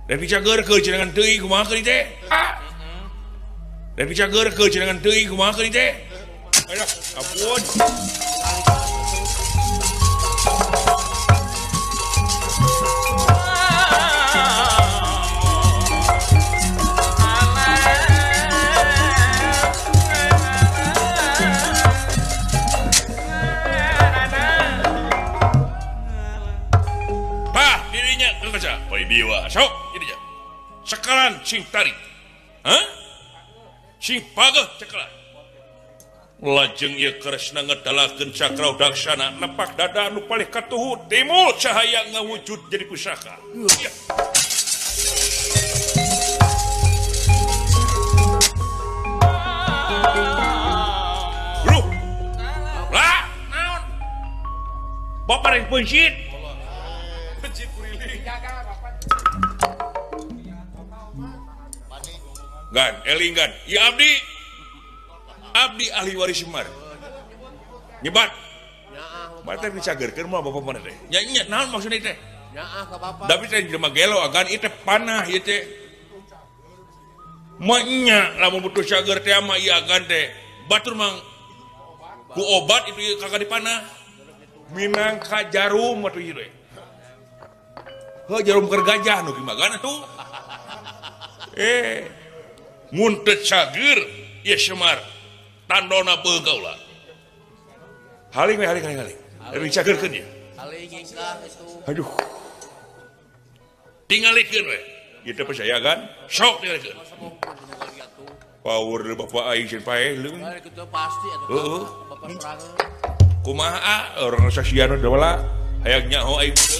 Rek dicageurkeun cenah teuing kumaha keun teh? Ah. Rek dicageurkeun cenah teuing kumaha keun teh? Aduh, ampun. Tah dirinya kaca poe dewa sok dirinya. Sekalan sing tarik. Hah? Sing pageuh ceklan. Lajeng ieu Kresna ngedalakeun cakra daksana nepak dada anu palih katuhu timbul cahaya ngawujud jadi pusaka. Ya. Loh. Lah, naon? Bapak rek peuncit. Peuncit kuriling. Gan, eling gan. Ya abdi. Abdi ahli waris Semar. Nyebat. Bater dicagerkeun mah bapak mana teh? Nya nya naon maksudna teh? Nyaah ka bapak. Tapi teh jelema gelo agan ieu teh panah ieu teh. Mah nya lamun butuh cager teh mah ieu agan teh. Batur mang ku obat itu ieu kagak dipanah. Minangka jarum atuh ieu teh. Heuh jarum keur gajah nu gimana atuh? Mun teu cager ieu Semar. Tandona beuh kaula. Haling we haling haling haling. Rek dicagerkeun ieu. Haling ingkah itu. Aduh. Tingalikeun we. Ieu teh percaya kan? Sok tingalikeun. Power bapak aing sieun paeh leung. Kitu pasti atuh. Heeh. Bapak sorangan. Kumaha urang saksian dola hayang nyaho aing teu.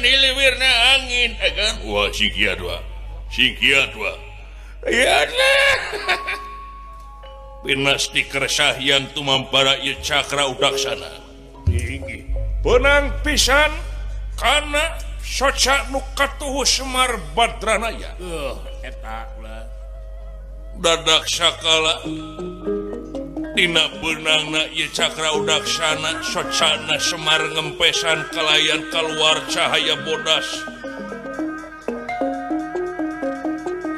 Hilirna angin agan wah singkia dua singkia dua ya pinasti kersahyan tumampara ieu cakra udaksana tinggi benang pisan kana Soca nu katuhu Semar Badranaya. Eta ulah. Dadak sakala dina beunangna ieu Cakra Udaksana socana Semar ngempesan kalayan kaluar cahaya bodas.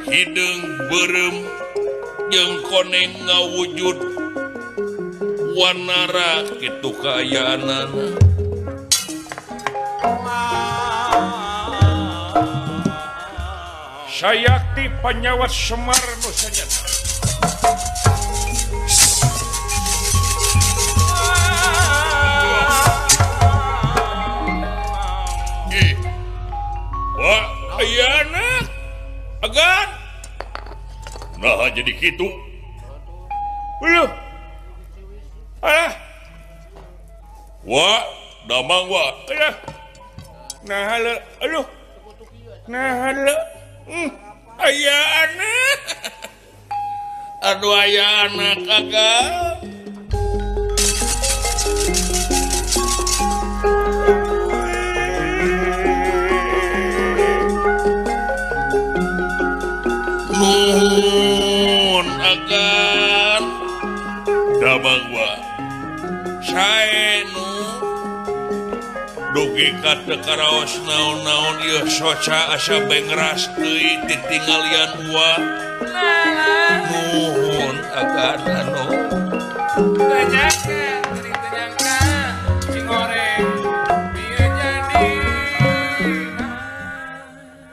Hideung beureum jeung koneng ngawujud wanara kitu kaayaanana. Sayakti panyawat Semar nu sanyata. Ih. Wah, ayana. Agan. Nah, jadi kitu. Aduh. Ah. Wah, damang wah. Aduh. Nah, le. Aduh. Nah, le. Aya anak. Aduh, aya anak kakak. Nuhun agan. Damang wah. Sae nu dugi ka teu karaos naon-naon ieu soca asa bengras deui titinggalian uah. Nuhun agan anu. Teu nyangka, teu nyangka cingoreng bieu jadi.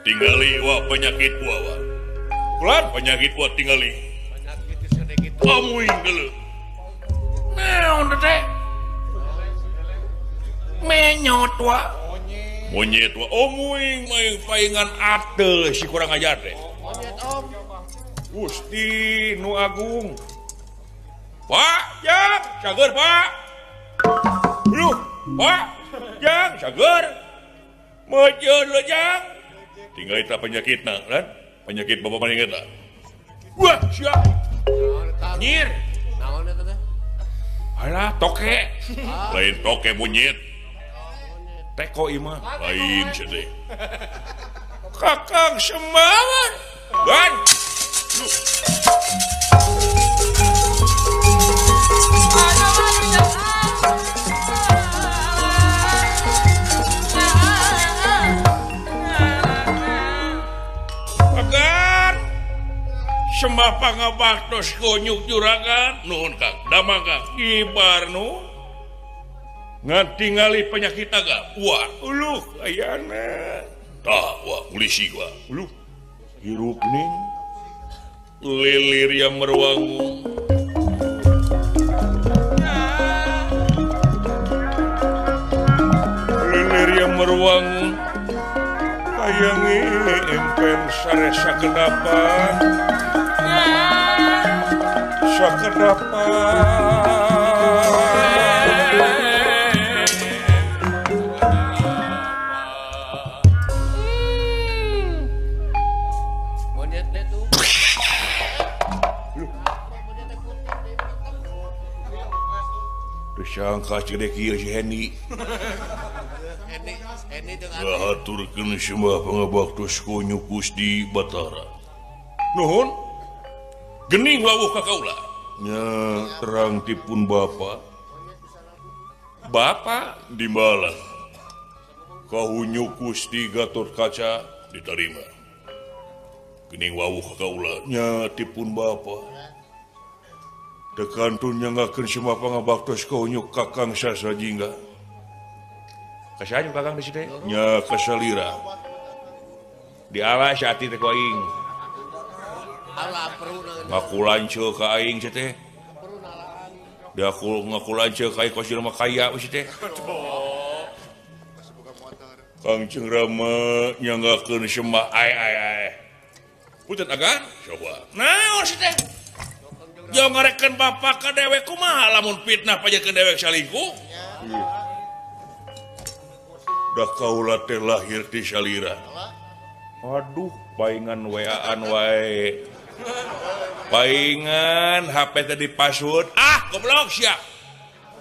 Tingali wah penyakit wah wah. Ulah penyakit wah tingali. Penyakit sedikit. Amuing deuleu. Naon teh? Menyot wa. Monyet wa. Oh muing maing paingan ateul si kurang ajar teh. Monyet om. Gusti nu agung. Pak, jang, cager Pak. Aduh, Pak, jang, cager. Mejeun leuh jang. Tinggal eta penyakitna, kan? Penyakit bapak paling eta. Wah, siap. Nyir. Naon eta teh? Alah, toke. Lain toke monyet. Teko imah lain sedih. Kakang Semar. Gan. Agan. Sembah pangabaktos gonyuk juragan. Nuhun Kang, damang Kang. Ibar nu. Ngan tingali penyakit aga. Wah, uluh ayana. Tah, wah polisi gua. Uluh. Hirup ning lilir yang merwangu. Lilir yang merwangu. Kayangi empen saresa kedapan. Sakedapan. Sangka cedek ieu si Hendy. Hendy dengan ngahaturkeun sembah pangabaktos konyu Gusti Batara. Nuhun. Gening lawuh ka kaula. Nya terang tipun bapa. Bapa dimbalang. Kahunyu Gusti Gatotkaca ditarima. Gening wawuh ka kaula. Nya tipun bapa. Tekantun nyanggakeun sembah pangabaktos ka unyu Kakang Sasajingga. Kasanya Kakang di situ? Nya kasalira. Dialah si ati teh ku aing. Ngaku lanceuk ka aing si teh. Dia ngaku lanceuk ka aing kos jelema kaya si teh. Kangjeng Rama nyanggakeun sembah ai ai ai. Punten agan? Coba. Naon si teh? Jauh ngarekan bapak ka dewek kumaha lamun fitnah pajakeun dewek salingkuh. Da kaula teh lahir ti salira. Aduh, paingan WA-an wae. Paingan HP teh dipasut. Ah, goblok sia.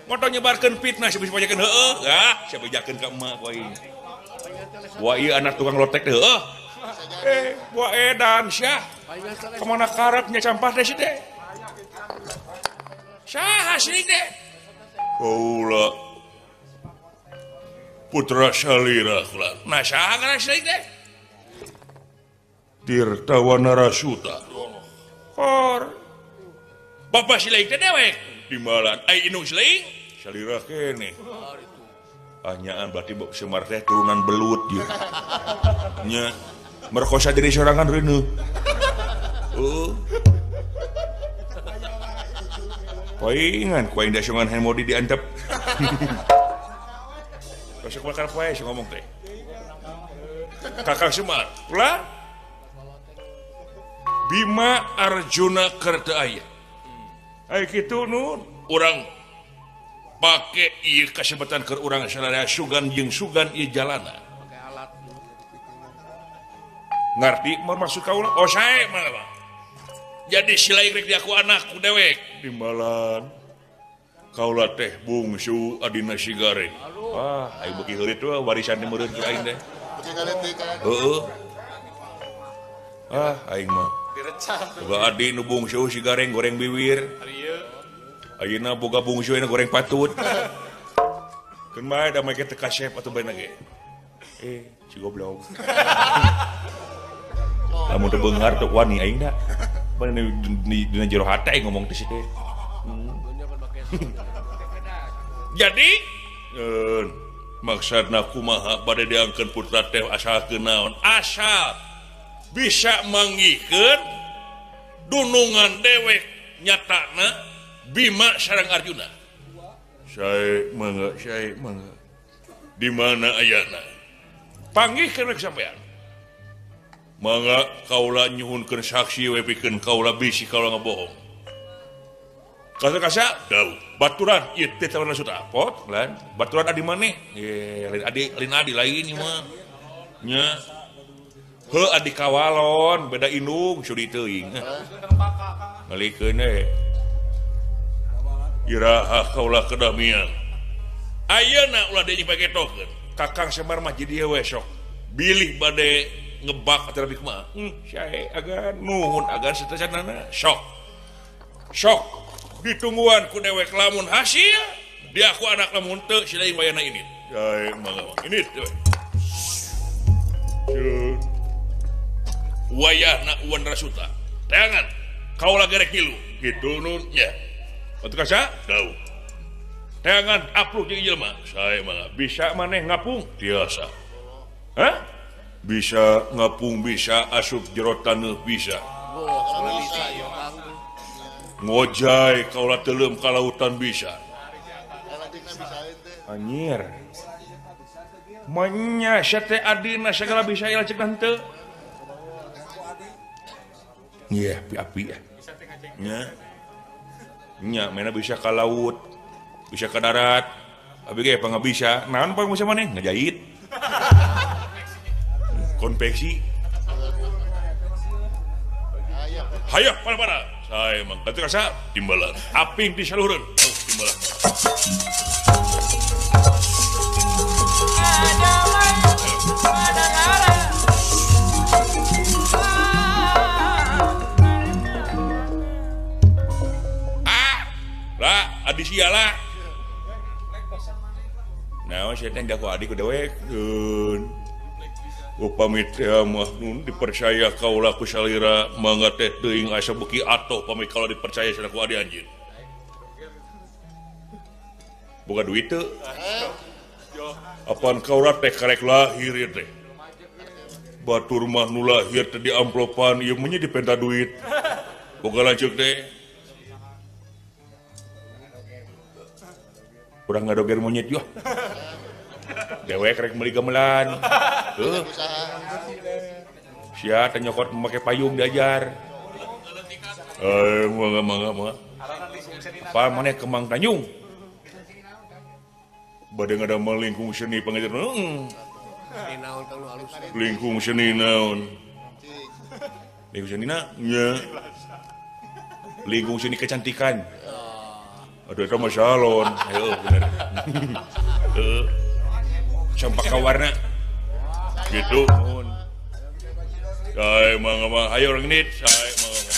Motor nyebarkeun fitnah sia bisa pajakeun heueuh. Ah, sia bejakeun ka emak ku aing. Wah ieu anak tukang lotek teh heuh. Eh, buah edan syah. Kemana karepnya sampah teh si teh? Saha sih teh? Kaula putra salira kula. Nah saha kana sih teh? Tirta Wanarasuta. Kor. Bapak silaing teh dewek timbalan. Ai indung silaing salira keneh. Anyaan berarti Semar teh turunan belut ieu. Nya merkosa diri sorangan reuneuh. Heeh. Paingan ku aing dasongan Hemodi diantep. Besok bakal poe si ngomong teh. Kakang Semar, ulah Bima Arjuna Kerta aya. Ai kitu nun urang pake ieu kasebatan keur urang sararea sugan jeung sugan ieu jalana. Ngarti maksud kaula? Oh sae mah. Jadi silaing rek diaku anakku dewek timbalan. Kaula teh bungsu adina si Gareng. Wah, aing beuki heurit we warisan teh meureun ku aing teh. Heeh. Ah, aing mah. Boga adi nu bungsu si Gareng goreng biwir. Ayeuna boga bungsu ayeuna goreng patut. Keun bae da make teu kasep atuh bae ge. Eh, si goblok. Lamun teu beunghar teu wani aing da. Bener dina jero hate aing ngomong teh si teh. Jadi maksudna kumaha bade diangkeun putra teh asal naon? Asal bisa manggihkeun dunungan dewek nyatana Bima sareng Arjuna. Sae mangga, sae mangga. Di mana ayana? Panggihkeun we sampean. Mangga kaula nyuhunkeun saksi we pikeun kaula bisi kaula ngabohong. Kasa-kasa dau. Baturan ieu teh tawana suta apot lan baturan adi maneh? Ye, lain adi, lain adi lain ieu mah. Nya. Heuh adi kawalon beda indung suri teuing. Ngalikeun we. Iraha kaula kedamian. Ayeuna ulah deui pagetokeun. Kakang Semar mah jadi we sok. Bilih bade ngebak atau lebih kumaha. Sae agan nuhun agan setacanana sok. Sok ditungguan ku dewek lamun hasil dia aku anak lamun teu silaing wayana ini. Sae mangga ini we. Wayahna Wan Rasuta. Teangan kaula gerek ngilu. Kitu nun nya. Atuh kasa? Dau. Teangan apluh jeung jelema. Sae mangga bisa maneh ngapung? Tiasa. Hah? Bisa ngapung bisa asup jero taneuh bisa. Ngojay kaula teuleum ka lautan bisa. Anjir. Manya sia teh adina sagala bisa ieu cek henteu. Iya, api-api ya. Nya. Nya mana bisa ka laut, bisa ka darat. Abi ge apa bisa. Naon pang bisa maneh ngajahit. Konveksi. Hayo para-para. Saya mang kata kasa timbalan. Aping di saluran. Oh, timbalan. Ah, lah, adi sia lah. Naon sia teh ku adi ku dewek. Upami teh mah nun dipercaya kaula ku salira mangga teh teuing asa beuki atoh pami kalau dipercaya sana ku adi anjeun. Boga duit teu? Apaan kaula teh karek lahir ieu teh. Batur mah nu lahir teh di amplopan ieu mah nya dipenta duit. Boga lanceuk teh. Urang ngadoger monyet yuh. Dewek rek meuli gamelan. Heuh. Sia teh nyokot make payung diajar. Eh, mangga mangga mangga. Apa maneh Kemang Tanjung? Bade ngadamel lingkung seni pangajar. Lingkung seni naon? Lingkung seni na? Nya. Lingkung seni kecantikan. Aduh eta mah salon. Heuh bener. Heuh. Campaka warna. Gitu. Sae mangga mah ayo reunit sae mangga.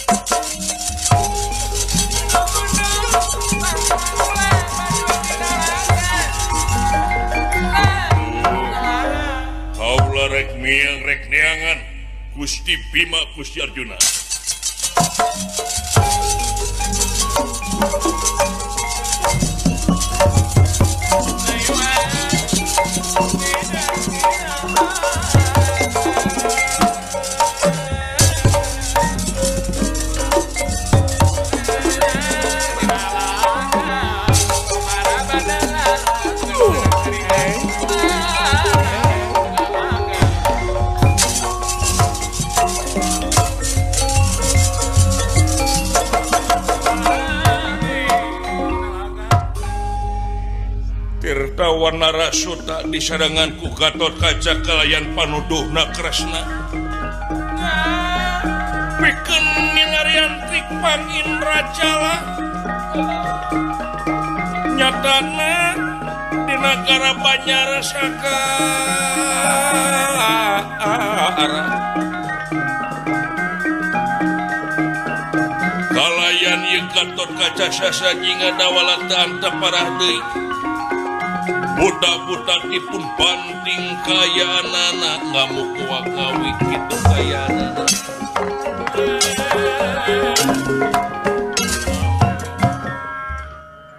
Kaula rek miang rek neangan Gusti Bima Gusti Arjuna. Tirtawanara Suta disarangan ku Gatot Kaca kalayan panuduhna Kresna. Pikeun milarian trik pangindrajala. Nyatana di nagara Banjar sakara. Kalayan ieu Gatot Kaca sasajinga dawala teu antep parah deui. Budak-budak dipun banting kayaanana ngamuk wakawi kitu kayaanana.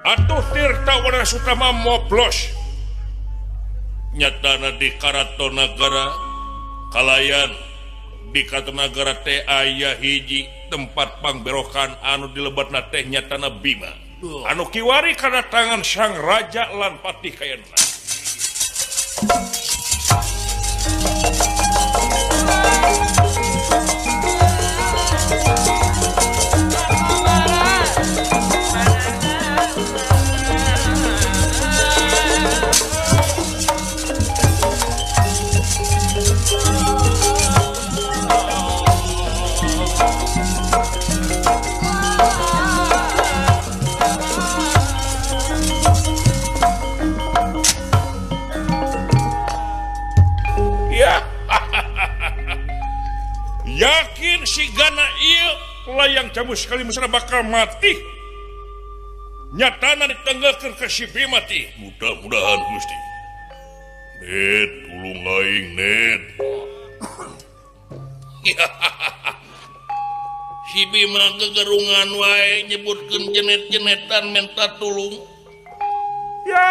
Atuh Tirta Wanasutama moblos nyatana di Karaton Nagara kalayan di Karaton Nagara teh aya hiji tempat pangberokan anu dilebatna teh nyatana Bima. Anu kiwari kana tangan sang raja lan patih kayana. Yakin si Gana ieu layang jamu sekali musana bakal mati. Nyatana ditanggalkeun ka si Bima teh. Mudah-mudahan Gusti. Net tulung aing net. Si Bima gegerungan wae nyebutkeun jenet-jenetan menta tulung. Ya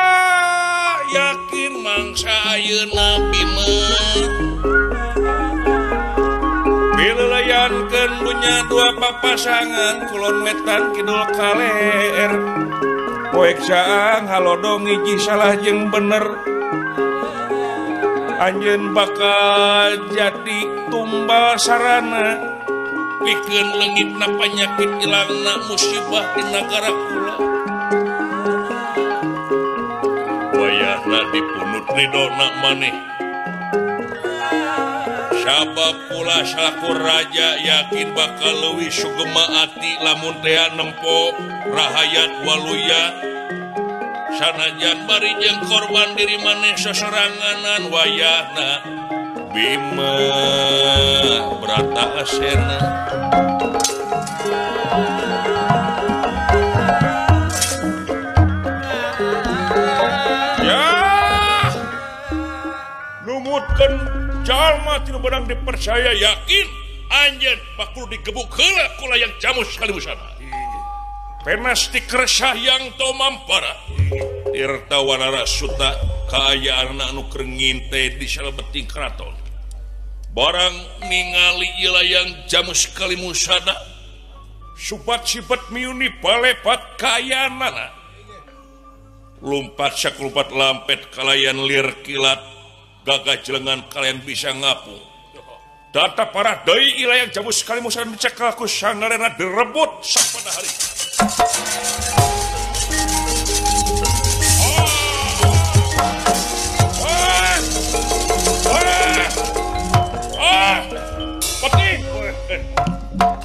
yakin mangsa ayeuna Bima. Bilelayankeun dunya dua papasangan kulon wetan kidul kaler. Poek saang halodong hiji salah jeung bener. Anjeun bakal jadi tumbal sarana. Pikeun leungitna panyakit ilangna musibah di nagara kula. Wayahna dipunut ridona maneh. Sabab pula salaku raja yakin bakal leuwih sugema ati lamun tea nempo rahayat waluya. Sanajan bari jeung korban diri maneh sasoranganan wayahna Bima Brata Asena. Ya numutkeun jalma tinu benang dipercaya yakin anjeun bakul digebuk heula ku layang jamus kalimusana. Penas dikeresah yang tomampara. Tirta Wanara Suta kaayaan anu keur nginte di salebeting keraton. Barang ningali ieu layang jamus kalimusana subat-sibat miuni balebat kaayaanana. Lumpat sakulumpat lampet kalayan lir kilat gagah jelengan kalian bisa ngapung. Data parah deui ilayang jamus kalimusana dicekel ku sang narena direbut sapada hari.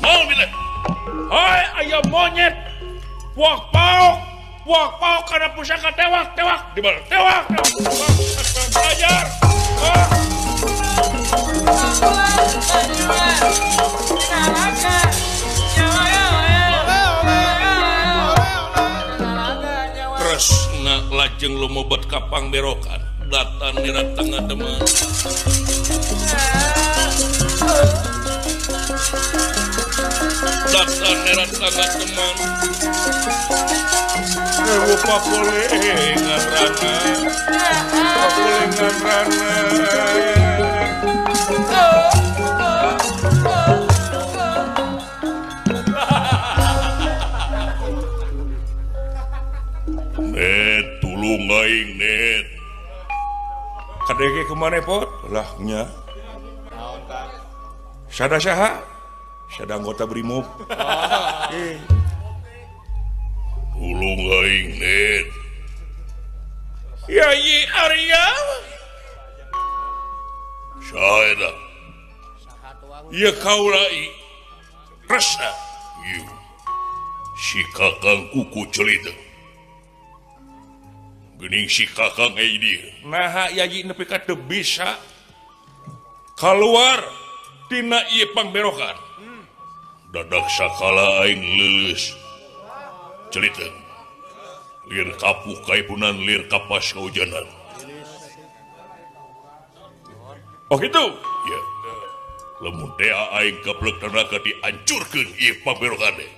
Mau bila? Hai ayam monyet, wak pauk karena pusaka tewak tewak di mana? Tewak tewak, ajar. Ah. Kresna lajeng lumebat ka pangberokan datan niratang ngademen. Datan niratang ngademen. Ewu pakulengan rana. Pakulengan rana. Net tulung aing net. Kadege kemana pot? Lah nya. Sada saha? Sada anggota Brimob. Tulung aing net. Yayi Arya. Saha eta? Ieu kaula Kresna. Ieu. Si kakang kuku celita. Geuning si kakang euy dieu. Naha yayi nepi ka teu bisa kaluar tina ieu pangberokan. Dadak sakala aing leuleus. Celita. Lir kapuh kaipunan lir kapas kaujanan. Oh gitu? Ya. Lamun teh aing gablek tenaga dihancurkeun ieu pangberokan teh.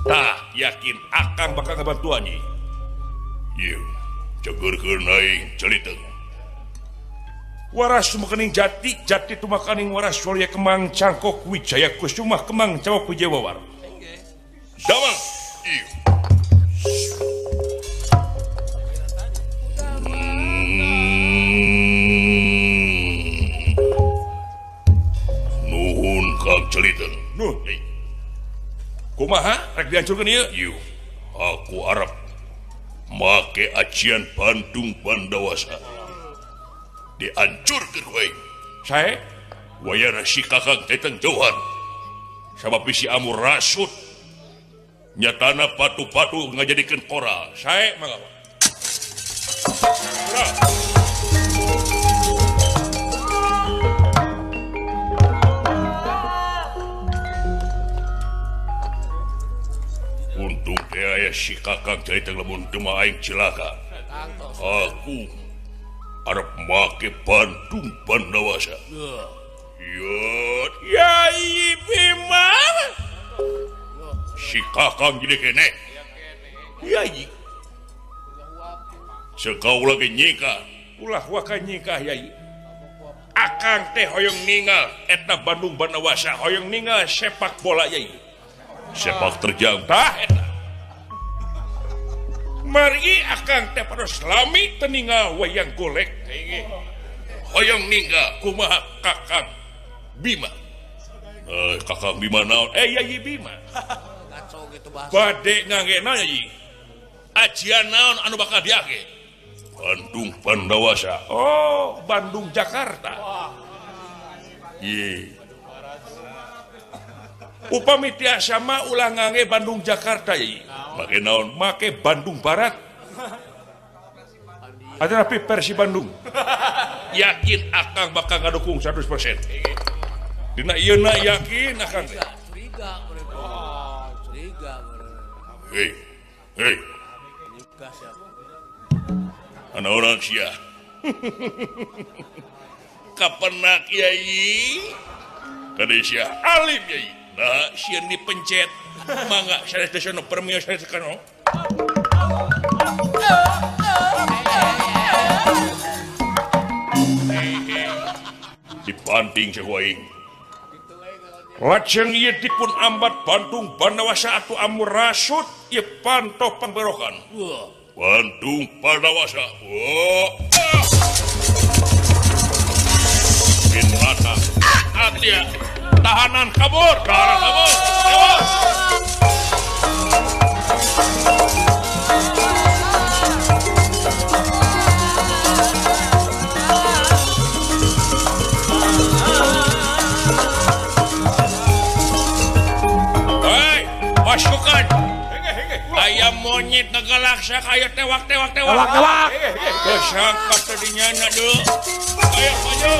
Tah yakin akang bakal ngabantuan ieu. Ieu cegeurkeun aing celita. Waras tumakaning jati, jati tumakaning waras surya kemang cangkok wijaya kusumah kemang cawok wijaya wawar. Damang. Ieu. Nuhun Kang Celita. Nuh. Kumaha rek dihancurkeun ieu? Ieu. Aku arep make ajian Bandung Bandawasa. Dihancurkeun we. Sae wayana si kakang datang jauhan. Sabab bisi amur rasut. Nyatana patu-patu ngajadikeun koral. Sae mangga. Untung teh aya si kakang carita lamun teu mah aing cilaka. Aku arep make Bandung Bandawasa. Yot Yai Bima. Si kakang jadi kene. Yai. Sekau lagi nyikah. Ulah waka nyikah Yai. Akang teh hoyong ningal eta Bandung Bandawasa, hoyong ningal sepak bola Yai. Sepak terjang tah eta. Mari akang teh pados lami teu ningal wayang golek. Hoyong ningal kumaha kakang Bima. Kakang Bima naon? Yai Bima. Bade ngangge naon Yai? Ajian naon anu bakal diake? Bandung Bandawasa. Oh, Bandung Jakarta. Ye. Upami tiasa mah ulah ngangge Bandung Jakarta Yai. Make naon? Make Bandung Barat. Atanapi Persi Bandung. Yakin akang bakal ngadukung 100%. Dina ieu na yakin akang teh. Hei, hei. Ana orang sia. Kapenak Yai. Kade sia alim Yai. Nah, sieun dipencet. Mangga sanes desono permio sanes kano. Dipanting cek aing. Lajeng ieu dipun ambat Bandung Bandawasa atuh amur rasut ieu panto pangberokan. Bandung Bandawasa. Oh. Bin mata. Atia. Tahanan kabur, tahanan kabur. Tewas. Hei, pasukan. Ayam monyet ngegalaksa kayak tewak tewak tewak. Tewak tewak. Kesangka tadinya na dulu. Ayo maju.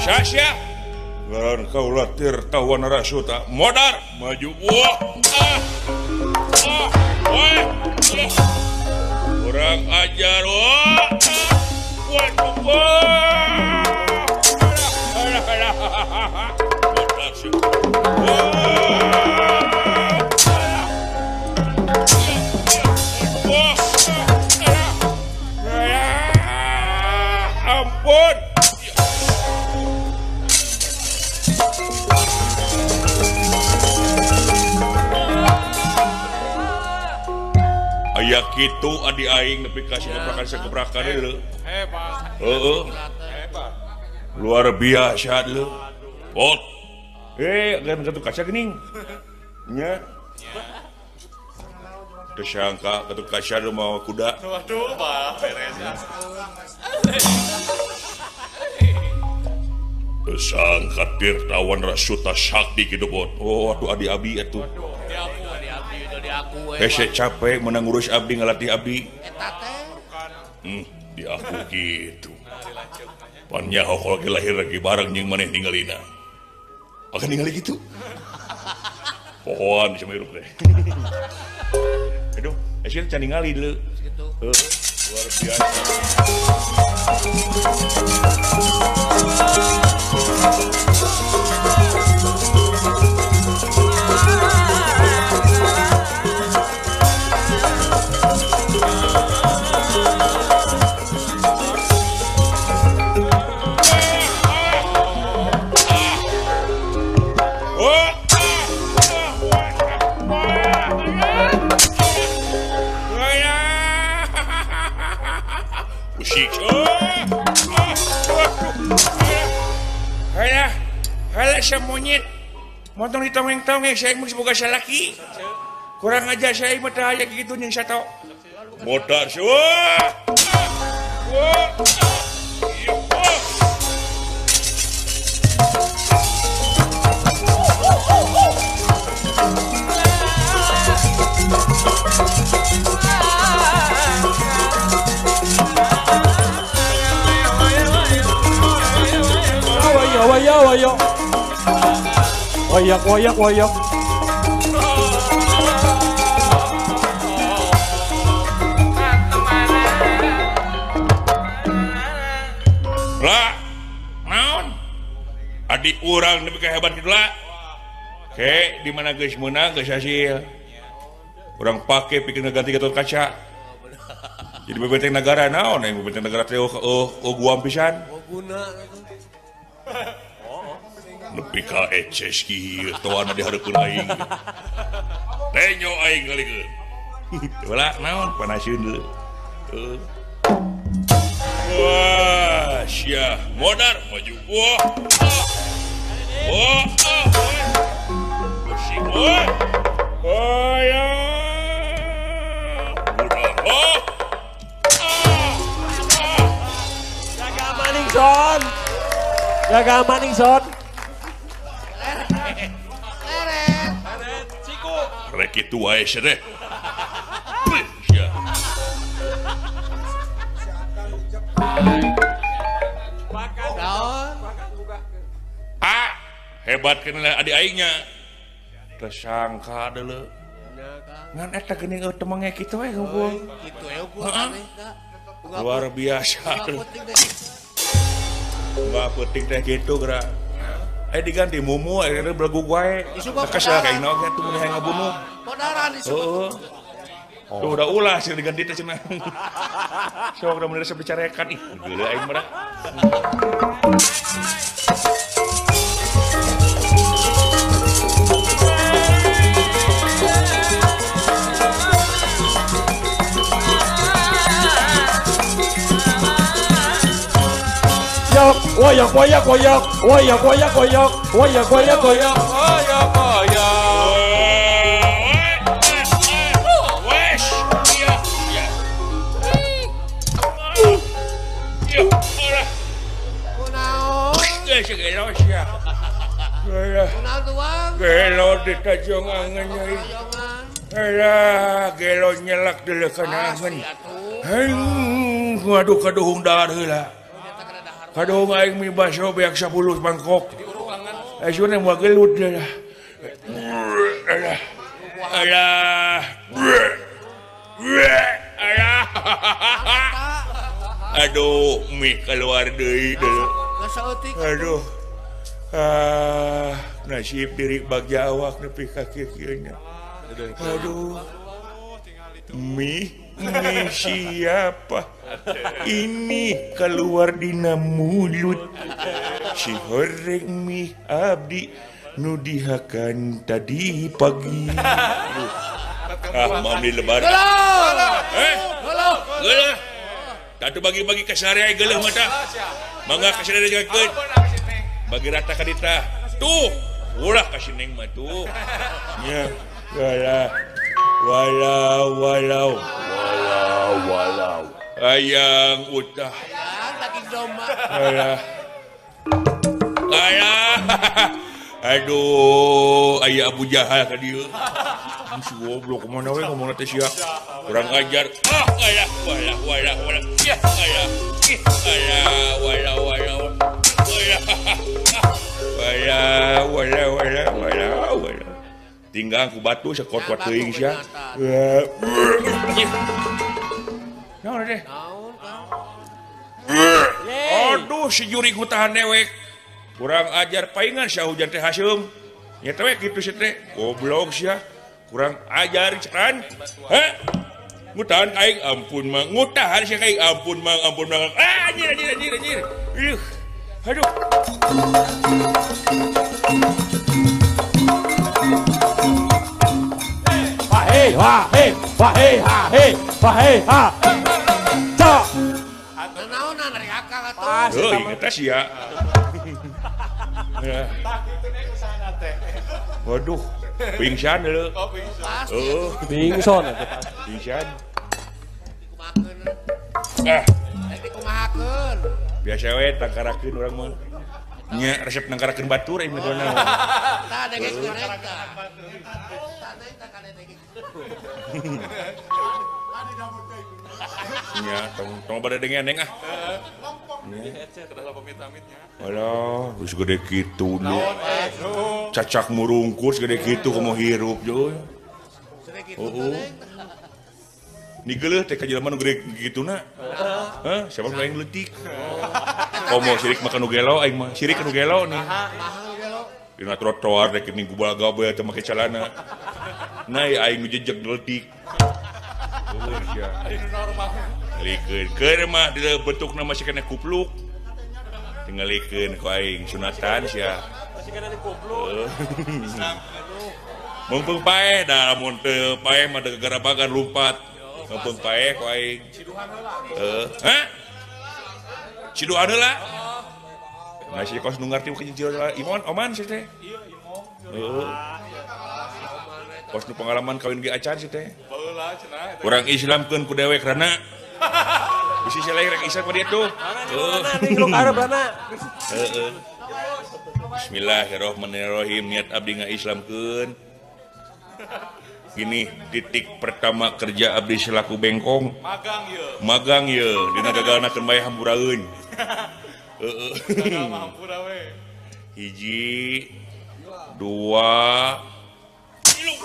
Sasya ngaran kaula Tirtawan Rasuta modar maju wah ah ah wah kurang ajar wah wah alah alah modar sih wah ampun. Aya kitu adi aing nepi ka gebrakan sagebrakan deuleu. Hebat. Heeh. Hebat. Luar biasa deuleu. Bot. Kan Gatot Kaca geuning. Nya. Teu sangka Gatot Kaca nu mawa kuda. Waduh, bah beres. Teu sangka Tirtawan Rasuta sakti kitu bot. Oh, atuh adi abi atuh. Hese capek menang ngurus abdi ngalatih abdi. Eta teh. Di aku gitu. Pan nyaho kalau ge lahir lagi bareng jeung maneh ningalina. Akan ningali gitu. Pohoan sama hirup teh. Aduh, hese can ningali deuleu. Kitu. Luar biasa. Halah monyet montong ditongeng-tongeng saya mah boga salaki kurang aja saya mah teh aya kitu jeung sato modar wah wah Wayo wayo wayak wayak wayak. Lah naon adik urang nepi ka hebat kitu lah. Ke di mana geus meunang geus hasil. Urang pake pikeun ngaganti Gatot Kaca. Jadi bebenteng negara naon aing bebenteng negara teh oh guam pisan. Nepi ka eces kieu toana dihareupeun aing. Tenyo aing ngalikeun. Ulah naon panaseun deui. Wah, sia modar maju. Wah. Wah. Pusing. Wah. Oh ya. Oh. Jaga maning son. Jaga maning son. Rek itu wae sia teh. Sia. Ah, hebat kenal adik aingnya. Tersangka deuleu. Ngan eta geuning temengnya kitu we hungkul. Kitu we hungkul aneh ka. Luar biasa. Enggak penting teh kitu geura. Diganti mumu akhirnya belegug wae. Kesel kayak oge tuh mun hayang ngabunuh. Podaran heeh. Tuh udah ulah sih diganti teh cenah. Sok udah mun resep dicarekan ih geuleuh aing mah. Wayak wayak wayak wayak wayak wayak wayak wayak wayak wayak wayak. Wes iya iya iya ora kunaon geus gelo sia kunaon tuang gelo ditajong angen nyai alah gelo nyelak deuleuh kana angen heng waduh kaduhung dahar heula. Kadung aing mie baso beak 10 mangkok. Ayeuna moal gelut lah. Alah. Alah. Alah. Aduh, mie keluar deui deui. Aduh. Ah, nasib diri bagja awak nepi ka kieu nya. Aduh. Mie siapa? Ini keluar dina mulut. Si horeng mie abdi nu dihakan tadi pagi. Ah, mau beli lebaran. Eh, geuleuh. Tatu bagi-bagi ka sare geuleuh mah tah. Mangga ka sare jagakeun. Bagi rata ka dita. Tuh, ulah ka si Neng mah tuh. Nya, walah. Walau walau walau walau. Ayang utah. Ayang daging domba. Alah. Alah. Aduh, aya Abu Jahal ka dieu. Si goblok kumaha we ngomongna teh sia. Kurang ajar. Ah, alah, walah walah walah. Ya, alah. Ih, alah, walah walah. Walah. Walah walah walah walah walah. Tinggal ku batu sakuat-kuat teuing sia. Naon teh? Aduh, si jurig hutahan dewek. Kurang ajar paingan sia hujan teh haseum. Nya teh we kitu sia teh. Goblok sia. Kurang ajar cekan. Heh. Ngutahan aing ampun mang. Ngutahan sia aing ampun mang, ampun mang. Ah, anjir anjir anjir anjir. Ih. Aduh. Wah hei wah hei wah hei ha hei wah hei ha. Cok. Naonan rek akang atuh. Heuh, eta sia. Tah kitu nek usahana teh. Waduh, pingsan leuh. Oh, pingsan. Heeh, pingsan eta. Pingsan. Dikumahakeun. Ah, dikumahakeun. Biasa we tangkarakeun urang mah. Nya resep nangkarakeun batur aing mah naon. Tah dengekeun eta. Tah deui tah kade dengekeun. Nya tong tong bade dengen ah. Alah, geus gede kitu nu. Cacak murungkus gede kitu komo hirup joy. Heeh. Ni geuleuh teh ka jelema nu gede kituna. Hah, siapa nu aing leutik. Komo sirik mah nu gelo aing mah, sirik nu gelo nih. Dina trotoar rek ning gubal-gabel teh make calana. Nah, aing nu jejeg leutik. Oh, sia. Ngalikeun keur mah bentukna masih kena kupluk. Tingalikeun ku aing sunatan sia. Masih kena dikupluk. Mumpung paeh da lamun teu paeh mah garabagan lumpat. Mumpung paeh ku aing. Heeh. Hah? Ciduhan heula. Nah si kos nu ngarti ku jeung Imon oman si teh. Heeh. Kos nu pengalaman kawin ge acan si teh. Urang Islamkeun ku dewek rana. Bisi sia rek Islam ka dieu tuh. Heeh. Bismillahirrahmanirrahim niat abdi ngaislamkeun. Gini titik pertama kerja abdi selaku bengkong. Magang ye. Magang ye dina gagalna keun bae hampuraeun. Heeh. Gagal mah hampura we. Hiji, dua, tilu.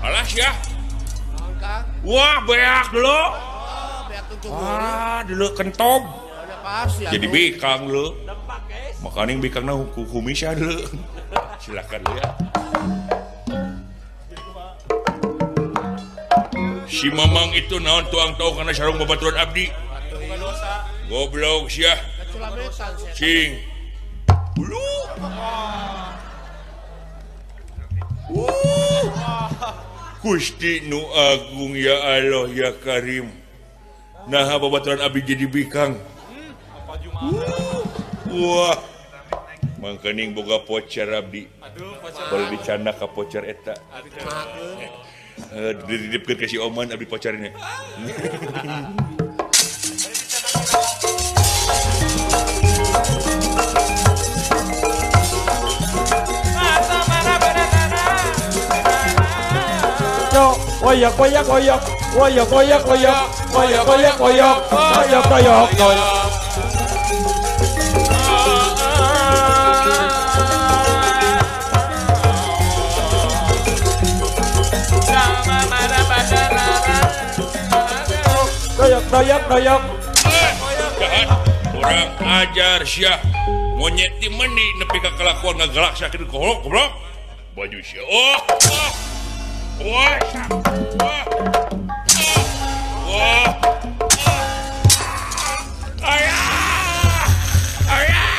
Alah sia. Wah, beak dulu. Wah, dulu kentob. Jadi bikang lu. Makaning bikangna kumisah dulu. Silakan lu ya. Si Mamang itu naon tuang tau karena sarung babaturan abdi. Goblok sia. Cing. Ulu. Gusti nu agung ya Allah ya Karim. Nah babaturan abdi jadi bikang. Wah. Mangkening boga pocer abdi. Boleh dicanda ka pocer eta. Dititipkeun ka si Oman abdi pocernya. Koyak koyak koyak koyak koyak koyak koyak koyak koyak koyak koyak koyak. doyok doyok. Kurang ajar sia. Monyet di meni nepi ka kelakuan ngagelak sia kitu goblok goblok. Baju sia. Oh. Wah. Wah. Wah. Ayah. Ayah.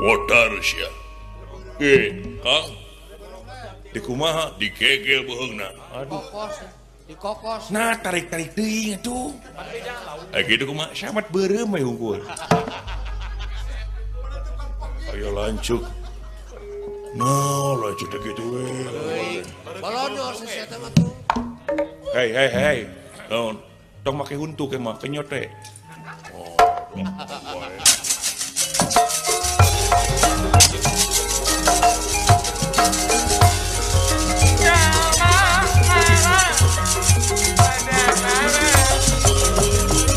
Botar sia. Kang. Dikumaha digegel beuheungna. Aduh. Dikokos. Nah, tarik-tarik teuing atuh. Kitu kumaha samat beureum we hungkul. Ayo lancuk. Nah, lancuk teh kitu we. Bolonyor si eta mah tuh. Hei, hei, hei. Naon? Tong make huntu ke mah kenyot teh. Oh.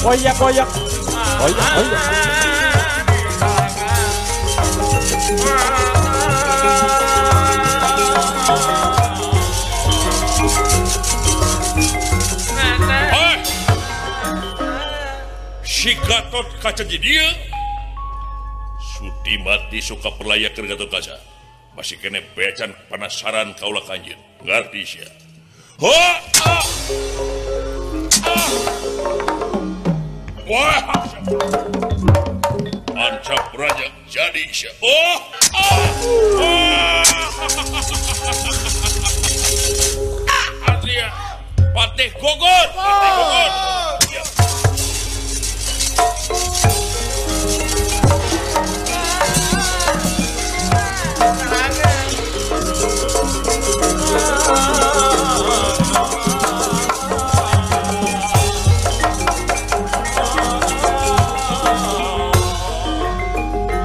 Koyak koyak. Koyak koyak. Si Gatot Kaca jadi Sudi mati suka perlayakeun Gatot Kaca. Masih kene becan penasaran kaula kanjeun. Ngarti sia. Ho! Ah! Ah! Wah! Ancap raja jadi sia. Oh! Ah! Ah! Artinya Patih Gogor, Patih Gogor. Ya.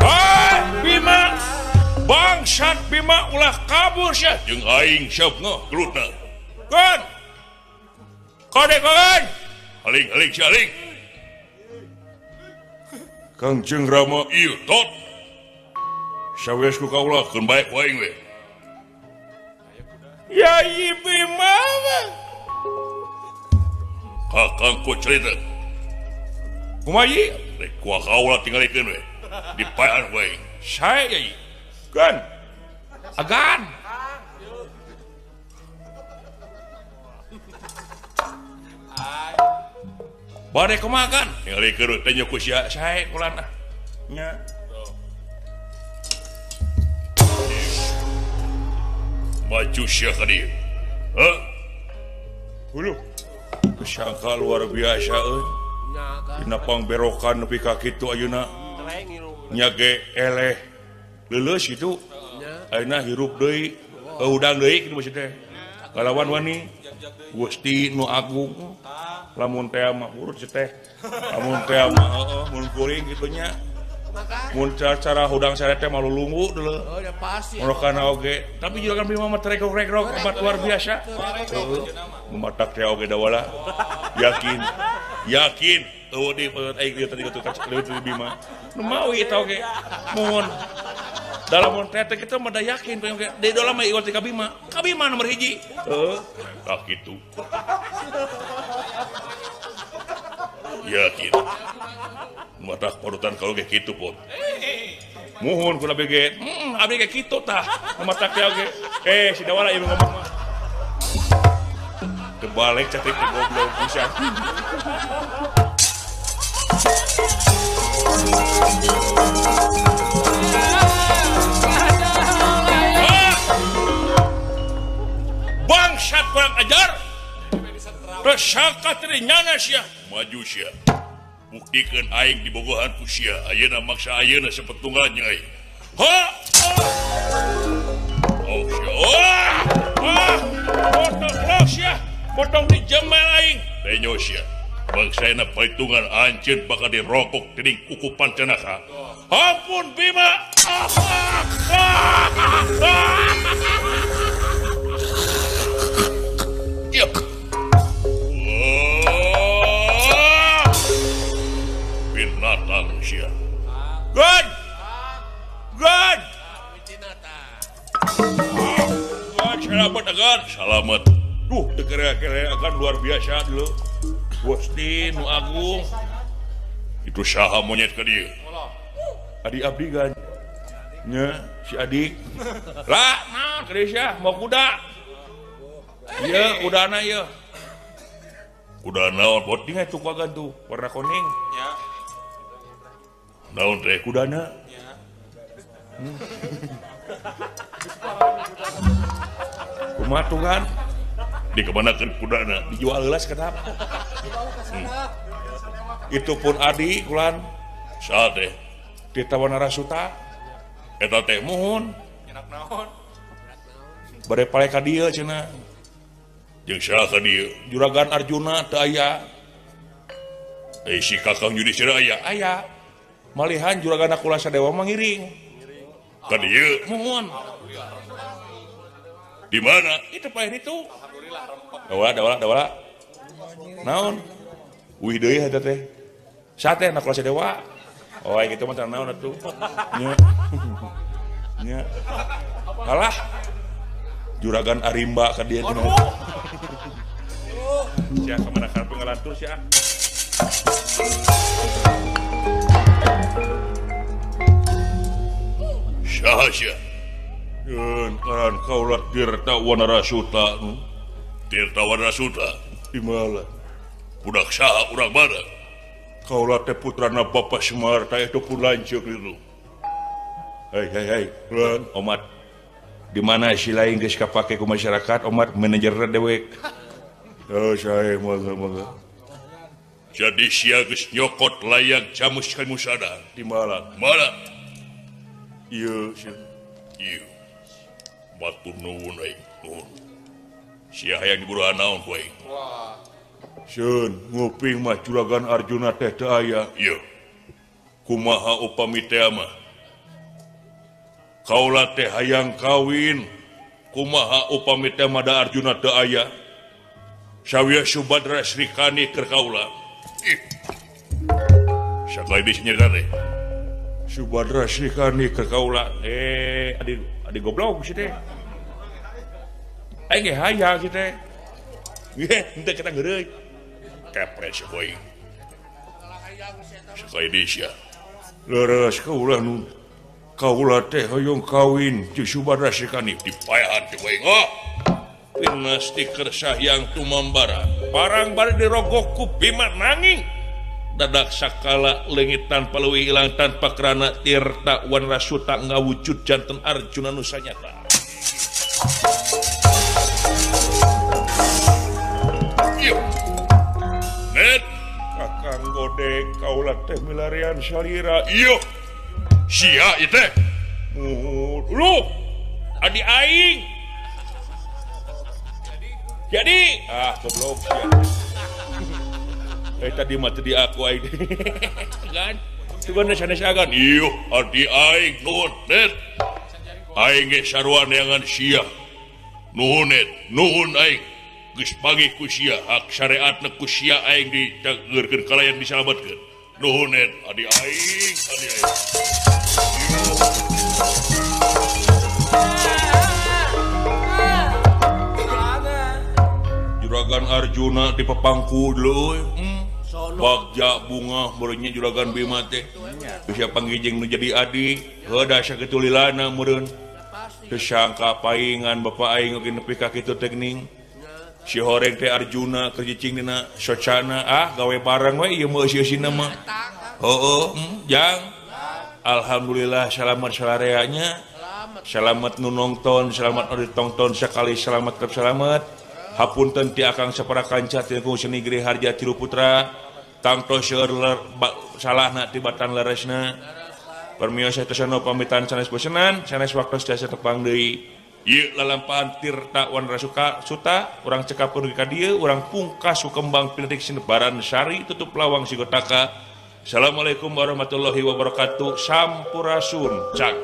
Hai Bima, bangsat Bima ulah kabur sia jeung aing siapna gelutna. Kan. Kode kan. Aling-aling sia aling. Kangjeng Rama ieu tot. Saweus ku kaula keun bae ku aing we. Yai Bima. Kakang ku cerita. Kumaha ieu? Rek ku kaula tingalikeun we. Dipaean ku aing. Sae yai. Kan. Agan. Bade kumaha kan? Tingalikeun teh ku sia sae kulana. Nya. Maju sia ka dieu. Heuh. Huluh. Kesangka luar biasa euy. Dina pangberokan nepi ka kitu ayeuna. Nya ge eleh leuleus kitu. Ayeuna hirup deui, hudang deui kitu maksud teh. Kalawan wani Gusti nu agung. Lamun teh mah urut si teh. Lamun teh mah heueuh mun kuring kitu nya. Mun cara hudang sare teh mah lulunggu deuleu. Oh, udah pasti. Morokana oge. Tapi juga kan Bima mah terekrok-rekrok obat luar biasa. Mematak teh oge dawala. Yakin. Yakin. Eueuh di aing dieu tadi kitu leuwih ti Bima. Nu mawi eta oge. Mun dalam mun teh kitu mah da yakin oge. Di dola mah iwal ti ka Bima. Ka Bima nomor 1. Heuh. Tah kitu. Yakin. Matak parutan kalau ge kitu pun. Muhun ku abdi ge. Abdi ge kitu tah. Matak teh oge. Si Dawala ieu ngomong mah. Kebalik catik teh goblok pisan. Bangsat kurang ajar. Tersangka terinyana sia. Maju sia. Buktikeun aing dibogohan ku sia. Ayeuna maksa ayeuna sepetunggalnya aing. Ha! Oh sia. Oh! Ah! Potong lo sia. Potong di jemel aing. Denyo sia. Bangsana perhitungan anjeun bakal dirokok dening kuku pancanaka. Ampun Bima. Ah! Ah! Ah! Yuk. Salamat agan, salamat. Duh, teu kere-kere agan luar biasa dulu. Gusti nu agung. Itu saha monyet ka dieu? Adi abdi gan. Nya, si adik. Lah, naon ka dieu sia? Mau kuda. Ieu kudana ieu. Kuda naon? Boting atuh ku agan tuh, warna kuning. Nya. Naon teh kudana? Nya. Kumaha tuh kan? Dikemanakeun kudana? Dijual heula sakedap. Itu pun adi kulan saha teh? Tirta Wanarasuta. Eta teh muhun. Nyenak naon? Bade pale ka dieu cenah. Jeung saha ka dieu? Juragan Arjuna teu aya. Si Kakang Yudhistira aya? Aya. Malihan juragan Nakula Sadewa mah ngiring. Ka dieu muhun. Di mana? Itu paeh itu. Dawala dawala. Naon? Wih deui eta teh. Saha teh Nakula Sadewa? Oh, kitu mah teu naon atuh. Nya. Nya. Kalah. Juragan Arimba ka dieu teh. Sia ka mana karep ngalantur sia. Saha sia? Yeun karan kaula Tirta Wanarasuta. Tirta Wanarasuta di mana? Budak saha urang mana? Kaula teh putrana Bapak Semar tah itu pun lanceuk itu. Hei hei hei, leun omat. Di mana si lain geus kapake ku masyarakat, omat manajerna dewek. Oh, saya mangga mangga. Jadi sia geus nyokot layang jamus ka musada di mana? Mana? Ieu sia. Ieu. Matur nuwun aing. Nuhun. Sia hayang diburuan naon ku aing? Wah. Seun nguping mah Juragan Arjuna teh teu aya. Ieu. Kumaha upami teh mah? Kaula teh hayang kawin. Kumaha upami teh mah da Arjuna teu aya? Sawiya Subadra Srikani keur kaula. Ih. Sakali deui nyerita teh. Subadra Srikani keur kaula. Adi adi goblok si teh. Aing ge hayang si teh. Nggih, henteu kita ngeureui. Kepres we. Sakali deui sia. Leres kaula nu kaula teh hoyong kawin jeung Subadra Srikani dipaehan teh we. Oh. Pinasti kersa yang tumambara. Barang bari dirogok ku Bima nanging. Dadak sakala leungit tanpa leuwih ilang tanpa kerana Tirta Wanarasuta ngawujud janten Arjuna nu sanyata. Yuk. Net Kakang Godek kaula teh milarian salira. Ieu. Sia ieu teh. Lu adi aing. Jadi ah goblok sia. Tadi mah teu di aku aing. Kan? Tugana sanes agan. Ieu adi aing nuhun net. Aing ge sarua neangan sia. Nuhun net, nuhun aing. Geus panggih ku sia, hak syariatna ku sia aing dicageurkeun kalayan disalametkeun. Nuhun net adi aing, adi aing. Juragan Arjuna di pepangku dulu. Bagja bunga meureunnya Juragan Bima teh. Bisa panggijing nu jadi adi, heuh da sakitu lilana meureun. Teu sangka paingan bapa aing oge nepi ka kitu teh geuning. Si horeng teh Arjuna keur cicing dina socana, ah gawe bareng we ieu mah eusi-eusina mah. Heueuh, jang. Alhamdulillah salamet salareanya. Salamet nu nongton, salamet nu ditongton sakali salamet keur salamet. Hapunten ti akang sapara kanca ti seni Giri Harja Tilu Putra. Tangtos seueur salahna tibatan leresna. Permios satesana pamitan sanes bosenan, sanes waktos jasa tepang deui. Ieu lalampahan Tirta Wanarasuta Suta, urang cekapkeun ka dieu, urang pungkas sukembang pilitik sinebaran sari tutup lawang sigotaka. Assalamualaikum warahmatullahi wabarakatuh. Sampurasun. Cak.